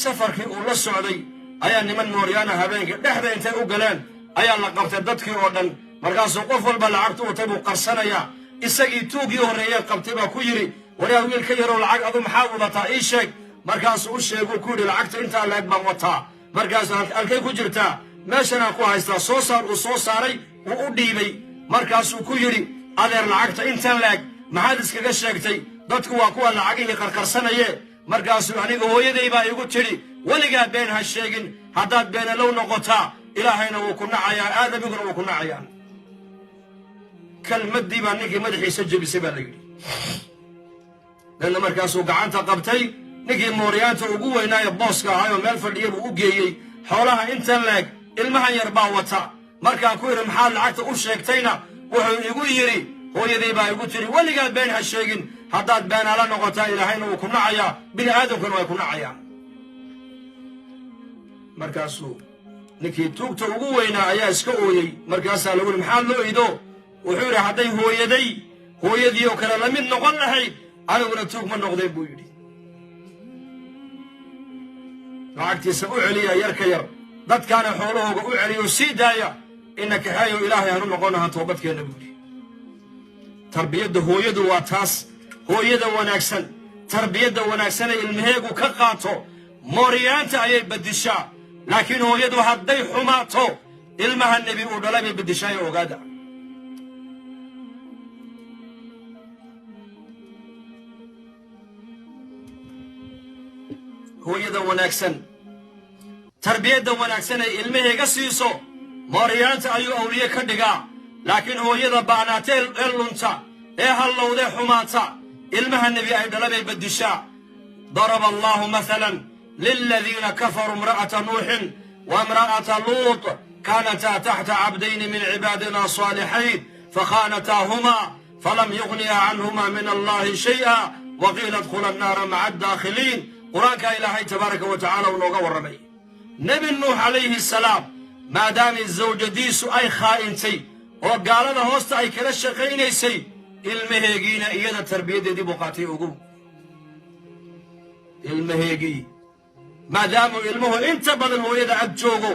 safarkii uu la socday ayaa niman mooryaana habeenkii dhexda intay u galeen ayaa la qabtay dadkii oo dhan. Markaasuu qof walba lacagtu watay buu qarsanayaa. Isagii tuugii horreeyee qabtay baa ku yidhi, "Waryaa, wiil ka yarow, lacag adu maxaa wadataa? Ii sheeg." Markaasuu u sheeguu ku yidhi, "Lacagta intaa leeg baan wataa." Markaasuu, "Halkay ku jirtaa?" "Meeshanaan ku haystaa, soo saar." Uu soo saaray, wuu u dhiibay. Markaasuu ku yidhi, "Adeer, lacagta intan leeg maxaad iskaga sheegtay? Dadku waa kuwa lacagihii qarqarsanaye." Markaasuu, "Aniga hooyaday baa igu tidhi, weligaa been ha sheegin. Haddaad beenalow noqotaa, Ilaahayna wuu ku nacayaa, aadamiguna wuu ku nacayaa." Kelmaddii baa ninkii madaxiisa jebisay baa la yidhi. Danna markaasuu gacanta qabtay ninkii mooryaanta ugu weynaaye booska ahaayoo meel fadhiya buu u geeyey. "Xoolaha intan leeg ilmahan yar baa wata. Markaan ku idhi maxaad lacagta u sheegtayna, wuxuu igu yidhi, hooyaday baa igu tidhi, weligaa been ha sheegin. Haddaad beenaala noqotaa, Ilaahayna wuu ku nacayaa, bini aadamkuna way ku nacayaan. Markaasuu ninkii tuugta ugu weynaa ayaa iska ooyey. Markaasaa lagu yidhi, "Maxaa loo ido?" Wuxuu yidhi, "Hadday hooyaday hooyadii oo kale la mid noqon lahayd, aniguna tuug ma noqdeen," buu yidhi. Lacagtiisa u celiya yarka yar, dadkaana xoolahooga u celiya oo sii daaya. Ina kaxeeyo, Ilaahay hanu noqonaha, toobadkeenna, buu yidhi. Tarbiyadda hooyadu waa taas. Hooyada wanaagsan, tarbiyadda wanaagsanay ilmaheegu ka qaato, mooryaanta ayay beddishaa. Laakiin hooyadu hadday xumaato, ilmaha nebi uu dhalay bay beddishaayo. Ogaada, hooyada wanaagsan tarbiyadda wanaagsan ay ilmaheega siiso, mooryaanta ayuu awliye ka dhigaa. Laakiin hooyada baanaata ee lunta ee hallowdee xumaata, ilmaha nebi ay dhala bay beddishaa. ضرب الله مثلا للذين كفروا امرأة نوح وامرأة لوط، كانتا تحت عبدين من عبادنا صالحين، فخانتاهما فلم يغنيا عنهما من الله شيئا وقيل ادخلا النار مع الداخلين. Qur-aanka Ilaahay tabaaraka wa tacaala uu nooga warramay Nebi Nuux calayhi salaam, maadaamay zawjadiisu ay khaa'intay oo gaalada hoosta ay kala shaqaynaysay, ilmaheegiina iyada tarbiyaddeedii buu qaatay. Ogow, ilmaheegii, maadaamuu ilmuhu inta badan hooyada ag joogo,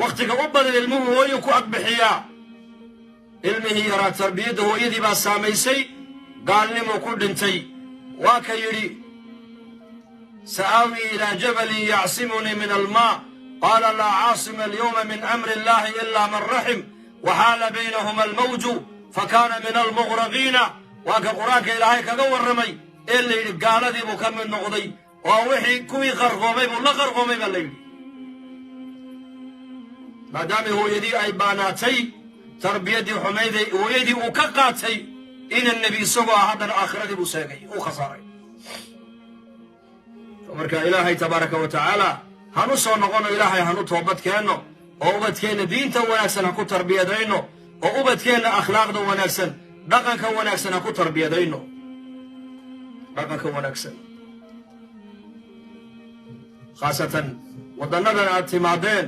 wakhtiga u badan ilmuhu hooyu ku ag bixiyaa, ilmihii yaraa tarbiyadda hooyadii baa saamaysay, gaalnimuu ku dhintay. Waa ka yidhi, سآوي إلى جبل يعصمني من الماء، قال لا عاصم اليوم من أمر الله إلا من رحم، وحال بينهما الموج فكان من المغرقين. Waa ka Qur-aanka Ilaahay kaga warramay ee la yidhi gaaladii buu ka mid noqday oo wixii kuwii qarqoomay buu la qarqoomay baa la yidhi. Maadaamay hooyadii ay baanaatay, tarbiyaddii xumayday hooyadii uu ka qaatay, ina nebi isagoo ah haddana aakhiradii buu seegay, uu khasaaray. Marka Ilaahay tabaaraka wa tacaala hanu soo noqono, Ilaahay hanu toobad keenno, oo ubadkeenna diinta wanaagsan ha ku tarbiyadayno, oo ubadkeenna akhlaaqda wanaagsan, dhaqanka wanaagsan ha ku tarbiyadayno, dhaqanka wanaagsan. Khaasatan waddannadan aad timaadeen,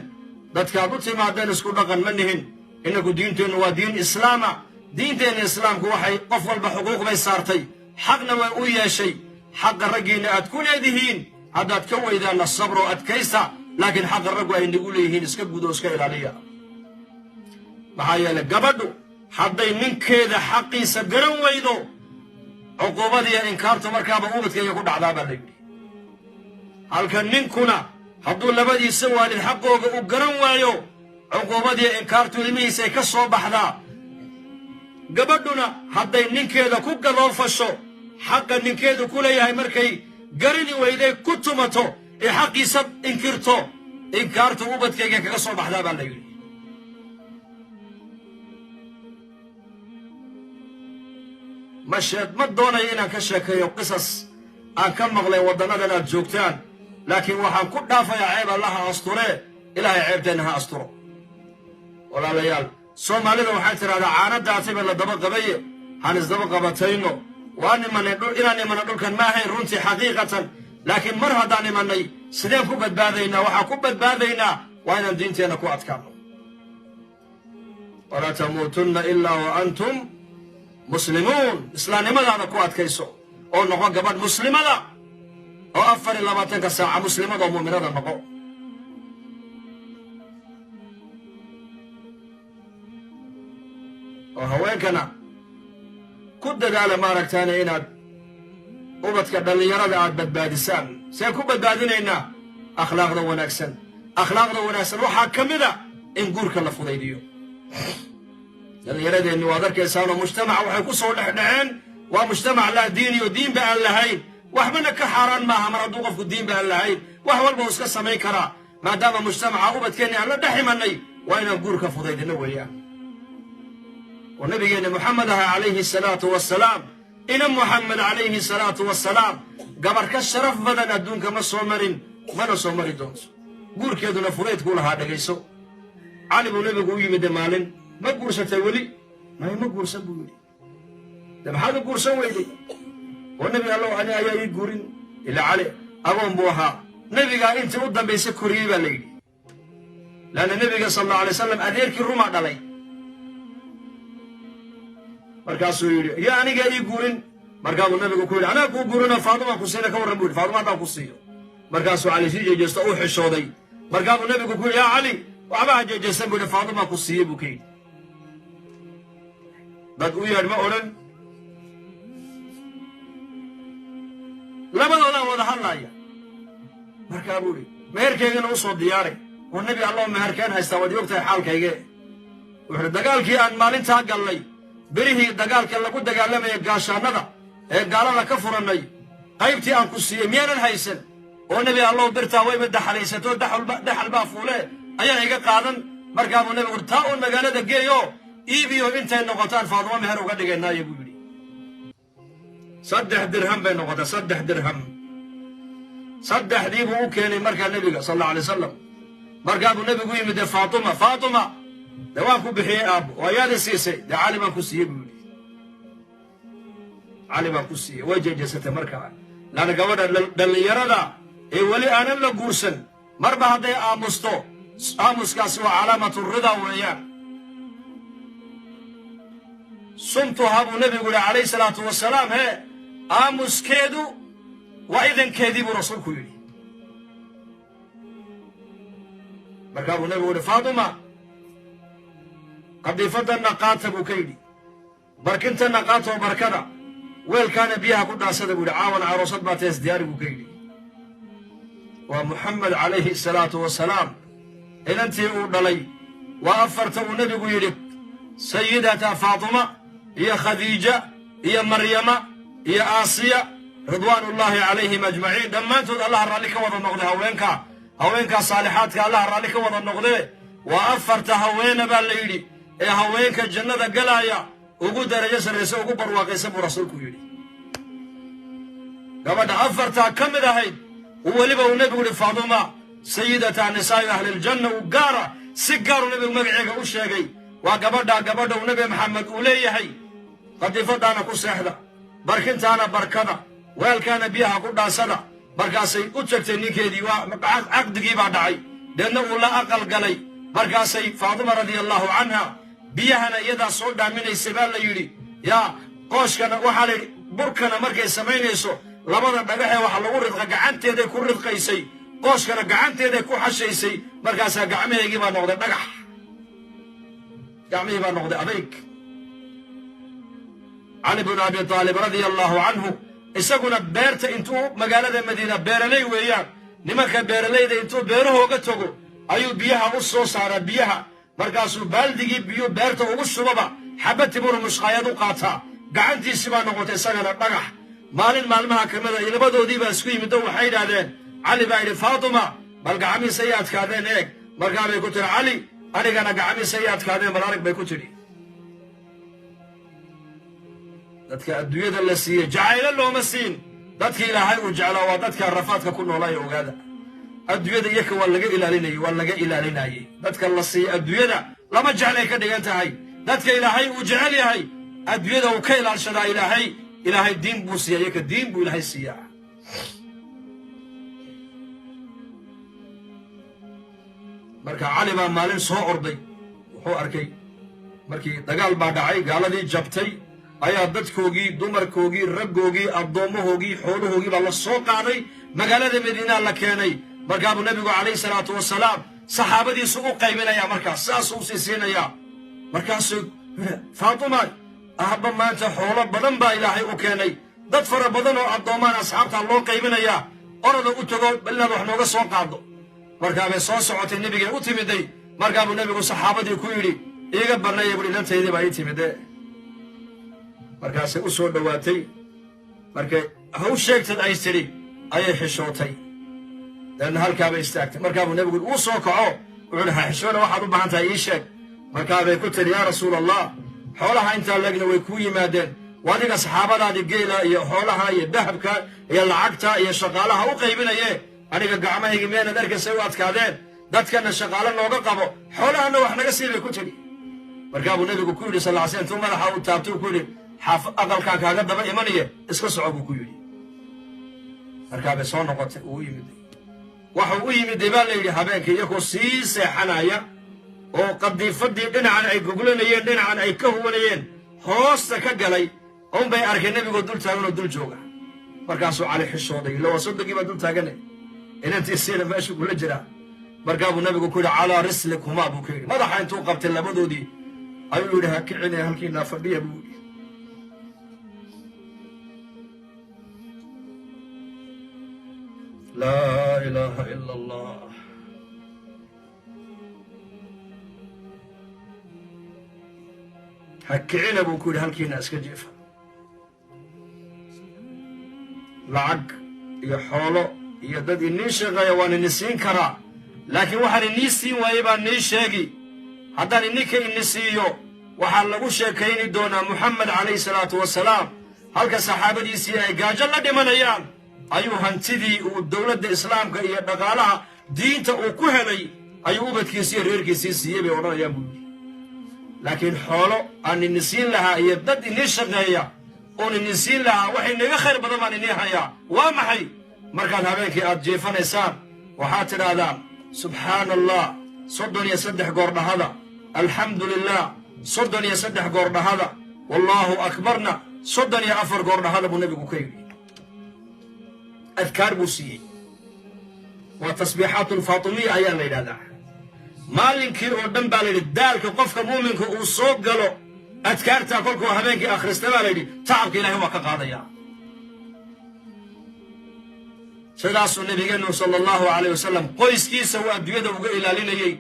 dadkaad u timaadeen isku dhaqan ma nihin. Innagu diinteennu waa diin islaama. Diinteenna islaamku waxay qof walba xuquuq bay saartay, xaqna way u yeeshay. Xaqa raggiinna aad ku leedihiin haddaad ka weydaanna, sabro, adkaysta. Laakiin xaqa raggu ay nagu leeyihiin iska gudo, iska ilaaliya. Maxaa yeelay, gabadhu hadday ninkeeda xaqiisa garan weydo, cuquubadiiyo inkaartu markaaba ubadkayga ku dhacdaa, baa la yidhi. Halka ninkuna hadduu labadiisa waalid xaqooga uu garan waayo, cuquubadiiyo inkaartu ilmihiisay ka soo baxdaa. Gabadhuna hadday ninkeeda ku gadoofasho, xaqa ninkeedu ku leeyahay markay garani weyday, ku tumato ee xaqiisa inkirto, inkaartu ubadkayga kaga soo baxdaa, baa la yidhi. Ma doonayo inaan ka sheekeeyo qisas aan ka maqlay waddannadan aad joogtaan, laakiin waxaan ku dhaafayaa ceeb Allaha asturee. Ilaahay ceebteenna ha asturo. Walaalayaal, Soomaalida waxay tidhahdaa, "Caano daatayba la daba qabaye." Han isdaba qabatayno. Waa nimanay inaan imana dhulkan ma ahayn runtii, xaqiiqatan. Laakiin mar haddaan imanay, sideen ku badbaadaynaa? Waxaan ku badbaadaynaa waa inaan diinteenna ku adkaano. ولا تموتن إلا وأنتم مسلمون. Islaamnimadaada ku adkayso oo noqo gabadh muslimada oo 24-ka saaca muslimada oo mu'minada noqo. Oo haweenkana ku dadaala, maaragtaane, inaad ubadka dhallinyarada aad badbaadisaan. See ku badbaadinaynaa? Akhlaaqda wanaagsan. Akhlaaqda wanaagsan waxaa ka mid a in guurka la fudaydiyo. Dhallinyaradeenni waad arkaysaanoo mujtamaca waxay ku soo dhexdhaceen waa mujtamac laa diini oo diinba aan lahayn. Waxbana ka xaaraan maaha. Mar hadduu qofku diinba aan lahayn, wax walba uu iska samayn karaa. Maadaama mujtamaca ubadkeenni aan la dhex imanay, waa inaan guurka fudaydino weeyaan. Oo nabigeenna Moxamed aha calayhi salaatu wasalaam, ina Moxamed calayhi salaatu wasalaam, gabar ka sharaf badan adduunka ma soo marin, mana soo mari doonto. Guurkeeduna fudaydkuu lahaa. Dhegayso, Cali buu nebigu u yimide maalin. "Ma guursatay weli?" "May, ma guursan," buu yidhi. Dee maxaad u guursan weyday? Oo Nebi Allow, ani ayaa ii guurin. Ila Cali agoon buu ahaa, nebigaa intii u dambaysa koriyey baa la yidhi, laanna nebiga sal allahu alay wasalam adeerkii rumaa dhalay. Markaasuu yidhi, yo anigaa ii guurin. Markaabuu nabigu ku yidhi, anaa kuu guurino, Faaduma ku siina ka warran bu yidhi, Faaduma haddaan ku siiyo. Markaasuu Cali sii jeejeesto, u xishooday. Markaabuu nabigu ku yidhi, yaa Cali, waxba ha jeejeesan bu yidhi, Faaduma ku siiyey buu ka yidhi. Dad u yeedh ma odhan, labadoodaa wada hadlaaya. Markaa buu idhi, meherkeygana u soo diyaaray. Oo Nebi Allow, meherkeen haystaa? Waad iogtahay xaalkayge. Wuxu uhi, dagaalkii aan maalintaa gallay, berihii dagaalka lagu dagaalamaya gaashaannada ee gaalada ka furannay, qaybtii aan ku siiyey miyaanan haysan? Oo Nebi Allow, birtaa wayba daxalaysatoo daxal baa fuule, ayaa iga qaadan. Markaabuu nebigu uri, taa uun magaalada geeyo, iibiyo, intay noqotaan Faaduma meher uga dhigaynaayo buu yidhi. 3 dirham bay noqotay, 3 dirham. Saddexdii buu u keenay markaa nebiga sal alla alay wasalam. Markaabuu nebigu yimid, dee Faatuma, Faatuma, dee waan ku bixiyey aabbo, oo ayaad i siisay? Dee Cali baan ku siiyey buu yidhi, Cali baan ku siiyey. Way jeejeesatay markaa, laanna gabadha dhallinyarada ee weli aanan la guursan marba hadday aamusto, aamuskaasi waa calaamatu ridaa weeyaan. Sumtuha buu nebigu yihi calayhi salaatu wasalaam, hee aamuskeedu waa idankeedii buu rasuulku yidhi. Markaa buu nebigu yihi, Faatuma, qadiifadanna qaata buu ka yidhi, barkintanna qaata oo barkada, weelkaana biyaha ku dhaasada buu yidhi, caawan caroosad baa tees diyaari buu ka yidhi. Waa Muxamed calayhi salaatu wasalaam inantii uu dhalay. Waa afarta uu nebigu yidhi, sayidata Faatuma iyo Khadiija iyo Maryama iyo Aasiya, ridwaanullaahi calayhim ajmaciin, dhammaantood Allaha raalli ka wada noqday. Haweenkaa, haweenkaa saalixaadka Allaha raalli ka wada noqdee. Waa afarta haweena baa la yidhi ee haweenka jannada galaaya ugu darajo sarraysa, ugu barwaaqaysan buu rasuulku yidhi. Gabadha afartaa ka mid ahayd uu weliba uu nebigu yihi, Faaduma sayidata nisaa'i ahliljanna, uu gaara si gaaru nebigu magaceega u sheegay. Waa gabadhaa, gabadha uu Nebi Maxamed uu leeyahay, qadiifadaana ku seexda, barkintaana barkada, weelkaana biyaha ku dhaasada. Markaasay u tagtay ninkeedii, waa caqdigii baa dhacay, deedna uu la aqal galay. Markaasay Faaduma radia allahu canha biyahana iyadaa soo dhaaminaysay baa la yidhi, yaa qooshkana waxaa la yidhi, burkana markay samaynayso labada dhagaxee waxa lagu ridqa gacanteeday ku ridqaysay, qooshkana gacanteeday ku xashaysay. Markaasaa gacmahaygii baa noqday dhagax, gacmihii baa noqday adayg. Cali bnu Abi Aalib radia allahu canhu isaguna beerta intuu magaalada Madiina, beeraley weeyaan nimanka beeralayda, intuu beerahooga tago ayuu biyaha u soo saaraa biyaha. Markaasuu baaldigii biyu beerta ugu shubaba xabad timuru mushqaayad u qaataa, gacantiisi baa noqotay isagana dhagax. Maalin maalmaha ka mida labadoodii baa isku yimid oo waxay yidhaahdeen, Cali baa yidhi, Faatuma, bal gacmihiisa ay adkaadeen eeg. Markaa bay ku tiri, Cali, anigana gacmihiisa ay adkaadeen bal arag bay ku tidhi. Dadka adduunyada la siiyey jacaylo looma siin. Dadka Ilaahay uu jeclaa waa dadka rafaadka ku noolaayo. Ogaada, adduunyada iyaka waa laga ilaalinayey, waa laga ilaalinayey. Dadka la siiyey adduunyada lama jeclay ka dhigan tahay. Dadka Ilaahay uu jecel yahay adduunyada uu ka ilaalshadaa Ilaahay. Ilaahay diin buu siiya iyaka, diin buu Ilaahay siiyaa. Marka Cali baa maalin soo orday, wuxuu arkay markii dagaal baa dhacay, gaaladii jabtay, ayaa dadkoogii, dumarkoogii, raggoogii, addoommahoogii, xoolahoogii baa la soo qaaday, magaalada Madiinaa la keenay. Markaabuu nebigu calayhi salaatu wasalaam saxaabadiisu u qaybinayaa, markaas saasuu u sii siinayaa. Markaasuu, Faatuma, ahba maanta xoolo badan baa Ilaahay u keenay, dad fara badan oo addoommaan asxaabtaa loo qaybinayaa, orada u tago bal inaad wax nooga soo qaaddo. Markaabay soo socotay, nebigay u timiday. Markaabuu nebigu saxaabadii ku yidhi, iiga banneeya buhi, inantaydii baa ii timide. Markaasay u soo dhowaatay, markay haw sheegtad ay tidhi ayay xishootay, deedna halkaabay istaagtay. Markaabuu nebigu uu soo kaco, wuxuuhi, ha xishoona, waxaad u baahan tahay ii sheeg. Markaabay ku tidhi, yaa Rasuul Allah, xoolaha intaa leegna way kuu yimaadeen, adiga saxaabadaadii geela iyo xoolaha iyo dahabka iyo lacagta iyo shaqaalaha u qaybinaye, aniga gacmahaygi meenad arkaysay u adkaadeen? Dadkana shaqaalo nooga qabo, xoolahana wax naga sii bay ku tidhi. Markaabuu nebigu ku yidhi sal ly sl, intuu madaxa uu taabtay uu ku yidhi, Xaaf aqalkaa kaaga daba imanaya, iska soco, buu ku yidhi. Markaa bay soo noqotay. Uu u yimiday, waxuu u yimiday baa la yidhi habeenkii iyagoo sii seexanaya oo qadiifadii dhinacan ay goglanayeen, dhinacan ay ka huwanayeen, hoosta ka galay unbay arkeen nebigoo dul taagan oo dul jooga. Markaasuu Cali xishooday, illa waa soddogii baa dul taagane, inantiisiina meeshu kula jiraa. Markaa buu nabigu ku yidhi, "Calaa rislikumaa," buu ku yidhi. Madaxa intuu qabtay labadoodii ayuu yidhi, "Ha kicinaya, halkiinaa fadhiya," buu yidhi. Laa ilaaha ila Allah. "Ha kicina," buu ku yidhi, "halkiina iska jiifa. Lacag iyo xoolo iyo dad inii shaqeeya waan ini siin karaa, laakiin waxaan inii siin waayey baan nii sheegi. Haddaan ininka ini siiyo, waxaa lagu sheekayni doonaa Muxamed calayhi salaatu wasalaam halka saxaabadiisii ay gaajo la dhimanayaan ayuu hantidii uu dowladda islaamka iyo dhaqaalaha diinta uu ku helay ayuu ubadkiisii iyo reerkiisii siiyey, bay odhanayaan," buu yidhi. "Laakiin xoolo aan ini siin lahaa iyo dad inii shaqeeya oon ini siin lahaa, waxay naga khayr badan baan inii hayaa. Waa maxay? Markaad habeenkii aad jiifanaysaan, waxaad tidhaahdaan subxaana Allah 33 goor dhahada, alxamdu lilah 33 goor dhahada, wallaahu akbarna 34 goor dhahada," buu nebigu ka yidhi. Adkaar buu siiyey, waa tasbiixaat alfaatimiya ayaa la yidhahdaa. Maalinkii oo dhan baa la yidhi daalka qofka muuminka uu soo galo, adkaartaa kolkuu habeenkii akhrista baa la yidhi tacabka Ilahay waa ka qaadaya. Sidaasuu nabigeennu sala allahu alayh wasalam qoyskiisa uu adduunyada uga ilaalinayey,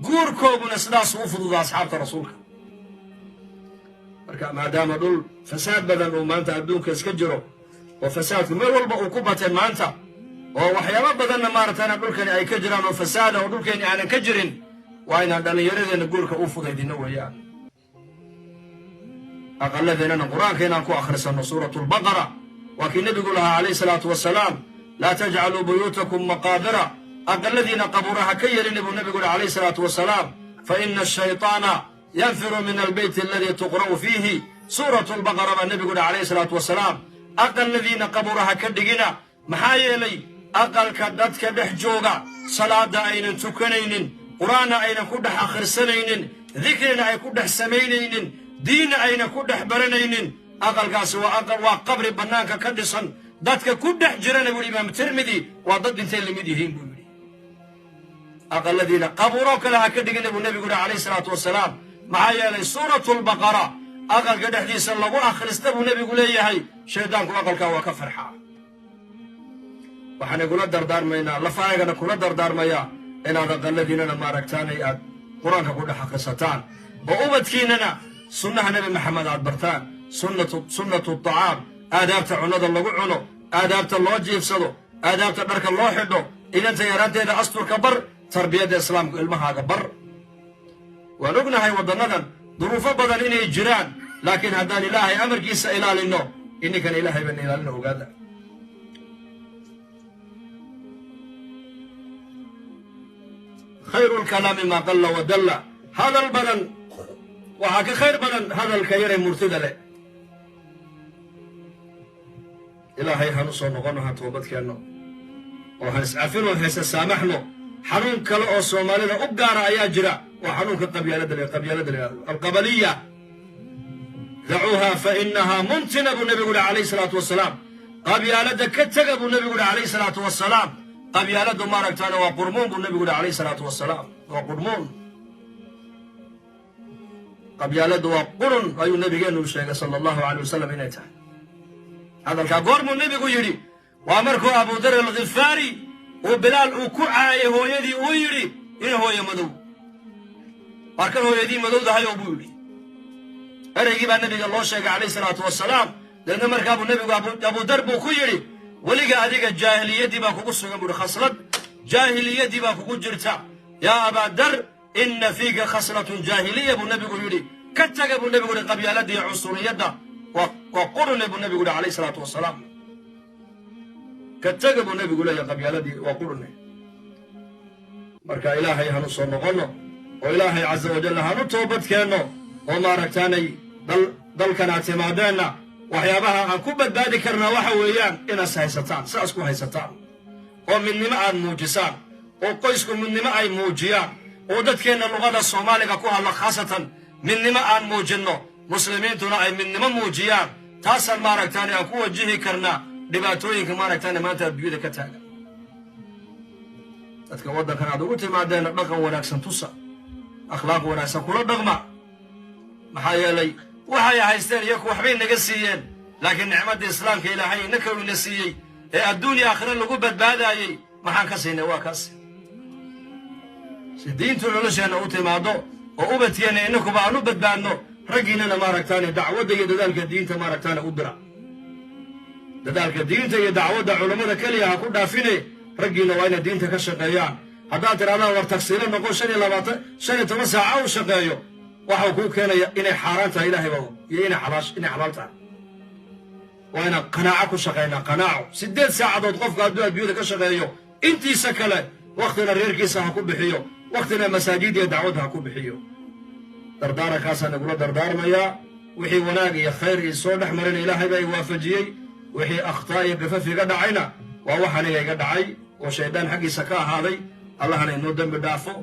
guurkooguna sidaasuu u fududaa asxaabta rasuulka. Marka maadaama dhul fasaad badan uu maanta adduunka iska jiro, oo fasaadku meel walba uu ku batay maanta, oo waxyaabo badanna maaragtana dhulkani ay ka jiraan oo fasaada oo dhulkeeni aanan ka jirin, waa inaan dhallinyaradeenna guurka u fudaydinno weeyaan. Aqaladeennana Qur-aanka inaan ku akhrisanno, suuratu Albaqara. Waa kii nebigu lahaa calayhi salaatu wasalaam, "Laa tajcaluu buyuutakum maqaabira," aqaladiina qabuuraha ka yeelina buu nebigu yihi calayhi salaatu wasalaam. "Fa ina ashaytaana yanfiru min albeyti aladii tuqra'u fiihi suuratu Albaqara," baa nebigu yihi calayhi salaatu wasalaam. Aqaladiina qabuuraha ka dhigina, maxaa yeelay aqalka dadka dhex jooga salaada aynan tukanaynin, Qur-aanna aynan ku dhex akhrisanaynin, dikrina ay ku dhex samaynaynin, diinna aynan ku dhex baranaynin, aqalkaasi waa qabri bannaanka ka dhisan. Dadka ku dhex jirana, buu Imaam Tirmidi, waa dad dhintay lamid yihiin, buu yidhi. Aqaladiina qabuuroo kale ha ka dhigina, buu nebigu yihi calayhi salaatu wasalaam, maxaa yeelay suuratu Albaqara aqalka dhexdiisa lagu akhrista, buu nebigu leeyahay, shaydaanku aqalkaa waa ka farxaa. Waxaan igula dardaarmaynaa, lafahaygana kula dardaarmayaa, inaad aqaladiinana maaragtaanay aad Qur-aanka ku dhex akhrisataan, oo ubadkiinana sunnaha Nebi Maxamed aad bartaan, sunnatu tacaam, aadaabta cunnada lagu cuno, aadaabta loo jiifsado, aadaabta dharka loo xidho, inanta yaraanteeda asturka bar, tarbiyadda islaamku ilmahaaga bar. Waan ognahay waddannadan duruufo badan inay jiraan, laakiin haddaan Ilaahay amarkiisa ilaalinno, inninkana Ilaahay baan ilaalina, ogaada. Khayru lkalaami maa qalla wadalla. Hadal badan waxaa ka khayr badan hadalka yaree murtida leh. Ilaahay hanu soo noqono, ha toobad keenno oo ha iscafino, hayse saamaxno. Xanuun kale oo Soomaalida u gaara ayaa jira, waa xanuunka qabyaalada la yihahdo, alqabaliya. "Dacuuha fa inahaa muntina," buu nebigu yihi calayhi salaatu wasalaam. Qabyaaladda ka tega, buu nebigu yihi calayhi salaatu wasalaam. Qabyaaladdu maaragtaana waa qurmuun, buu nebigu yihi calayhi salaatu wasalaam. Waa qurmuun qabyaaladdu, waa qurun ayuu nabigeenu sheegay sala allahu alay wasalam inay tahay. Hadalkaa goormuu nebigu yidhi? Waa markuu Abudar Alkhifaari uu Bilaal uu ku caayay hooyadii, uu yidhi, "Ina hooye madow, waar kan hooyadii madowdahay," oo buu yidhi. Ereygii baa nebiga loo sheegay calayhi salaatu wasalaam. Deedna markaabuu nebigu Abudar buu ku yidhi, "Weliga adiga jaahiliyaddii baa kugu sugan," buu yidhi, "khaslad jaahiliyaddii baa kugu jirta. Yaa Abaadar, inna fiika khaslatun jaahiliya," buu nebigu yidhi. Ka taga, buu nebigu yidhi, qabyaaladda iyo cunsuriyadda, waa qurune, buu nebigu yidhi calayhi salaatu wasalaam. Ka taga, buu nebigu leeyahay, qabyaaladii waa qurune. Marka Ilaahay hanu soo noqonno oo Ilaahay casa wajalla hanu toobad keenno oo maaragtaanay dal Dalkan aad timaadeenna waxyaabaha aan ku badbaadi karnaa waxa weeyaan inaas haysataan, saas ku haysataan, oo midnimo aad muujisaan, oo qoysku midnimo ay muujiyaan, oo dadkeenna luqada Soomaaliga ku hadla khaasatan midnimo aan muujinno, muslimiintuna ay midnimo muujiyaan. Taasaan maaragtaane aan ku wajihi karnaa dhibaatooyinka maaragtaane maanta adduunyada ka taagan. Dadka waddankan aad ugu timaadeenna dhaqan wanaagsan tusa, akhlaaq wanaagsan kula dhaqma. Maxaa yeelay waxay haysteen iyaku waxbay naga siiyeen, laakiin nicmadda islaamka Ilaahay innaka uu ina siiyey ee adduun iyo aakhiro lagu badbaadaayey maxaan ka siinay? Waa kaas. Si diintu nolosheenna u timaaddo oo ubadkeenna innakuba aan u badbaadno, raggiinana maaragtaane dacwadda iyo dadaalka diinta maaragtaane u dira. Dadaalka diinta iyo dacwadda culammada keliya ha ku dhaafine, raggiina waa inay diinta ka shaqeeyaan. Haddaad tidhahdaan war tagsiilo noqon, 25, 15 saaca u shaqeeyo, waxau kuu keenaya inay xaaraan tahay Ilaahay baa og iyo inay xalaash inay xalaal tahay. Waa inaan qanaaco ku shaqaynaa, qanaaco. 8 saacadood qofka hadduu adduunyada ka shaqeeyo, intiisa kale waktina reerkiisa ha ku bixiyo, waktina masaajid iyo dacwadda ha ku bixiyo. Dardaarankaasaan nagula dardaarmayaa. Wixii wanaag iyo khayr iyo soo dhex marina Ilaahay baa i waafajiyey. Wixii akhtaa iyo gafaf iga dhacayna waa wax aniga iga dhacay oo shaydaan xaggiisa ka ahaaday. Allahana inoo dembi dhaafo,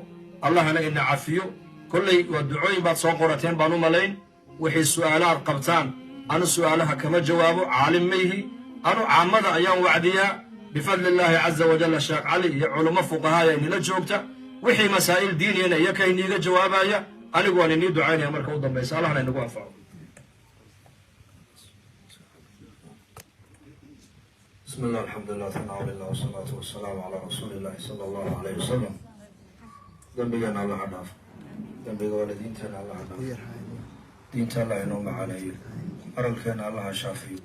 Allahana ina cafiyo. Kolley waa ducooyin baad soo qorateen baan u malayn. Wixii su'aalaad qabtaan, anu su'aalaha kama jawaabo, caalim mayhi anu, caamada ayaan wacdiyaa. Bifadli illaahi caza wajalla Sheekh Cali iyo culummo fuqahaaya inila joogta, wixii masaa'il diiniyana iyaka iniiga jawaabaya. Anigu waan inii ducaynaya marka u dambaysa. Allahna inagu anfaco. بسم الله، الحمد لله، ثناء لله، والصلاة والسلام على رسول الله صلى الله عليه وسلم. Dembigeena Alla ha dhaafo, dembiga waalidiinteena Alla ha dhaafo, diinta Allah inoo macaaneeyo, aralkeena Allah ha shaafiyo,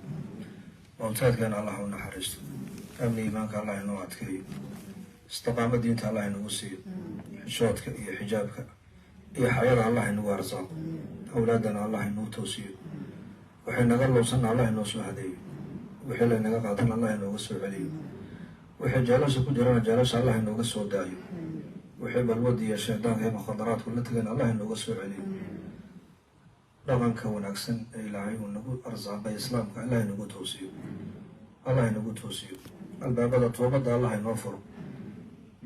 mawtaadkeena Allah u naxariisto, amni iimaanka Allah inoo adkeeyo, istiqaamo diinta Allah inagu siiyo, xishoodka iyo xijaabka iyo xayada Allah inagu arsaaqo, awlaadana Allah inoo toosiyo, waxay naga lowsanna Allah inoo soo hadeeyo, wixii laynaga qaatana Allah inooga soo celiyo, wixii jeelasha ku jirana jeelasha Allah inooga soo daayo, wixii balwadi iyo shaydaanka iyo mukhadaraadku la tegana Allah inooga soo celiyo, dhaqanka wanaagsan ee Ilaahay uu nagu arsaaqay islaamka Allah inagu toosiyo, Allah inagu toosiyo, albaabada toobadda Allah inoo furo,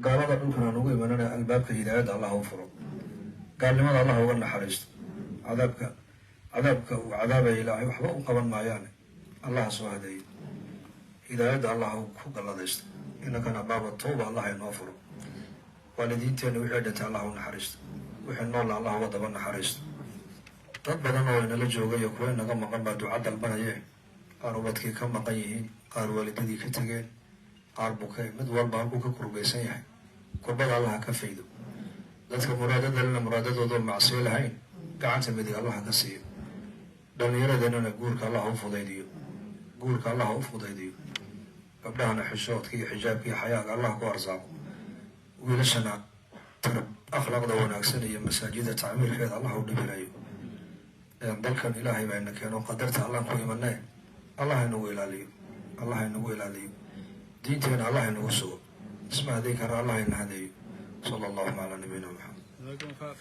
gaalada dhulkan aan ugu imanana albaabka hidaayadda Allah u furo, gaalnimada Allah uga naxariisto, cadaabka uu cadaabaya Ilaahay waxba u qaban maayaane Allah soo hadeeyo, hidaayadda Allah ku galladaysto, innakana baaba tawba Allah inoo furo, waalidiinteenna wixii dhintay Allah u naxariisto, wixii noolla Allah uga daba naxariisto. Dad badan oo inala jooga iyo kuwa inaga maqan baa duca dalbanaye. Qaar ubadkii ka maqan yihiin, qaar waalidadii ka tegeen, qaar bukay, mid walba halkuu ka kurbaysan yahay kurbada Allaha ka faydo. Dadka muraadadalena muraadadooda macsiyo lahayn gacanta midig Allaha ka siiyo. Dhallinyaradeenana guurka Allah u fudaydiyo, guurka Allah u fudaydiyo. Gabdhahana xishoodka iyo xijaabka iyo xayaaga Allah ku arsaaqo. Wiilashana akhlaaqda wanaagsan iyo masaajida tacmiirkeeda Allah u dhibilayo. Dalkan Ilaahay baa ina keeno, qadarta Allah ku imanee, Allah inagu ilaaliyo, Allah inagu ilaaliyo, diinteena Allah inagu sugo, isma hadeyn kara, Allah ina hadeeyo. Sala allahuma calaa nabiyina Maxamed.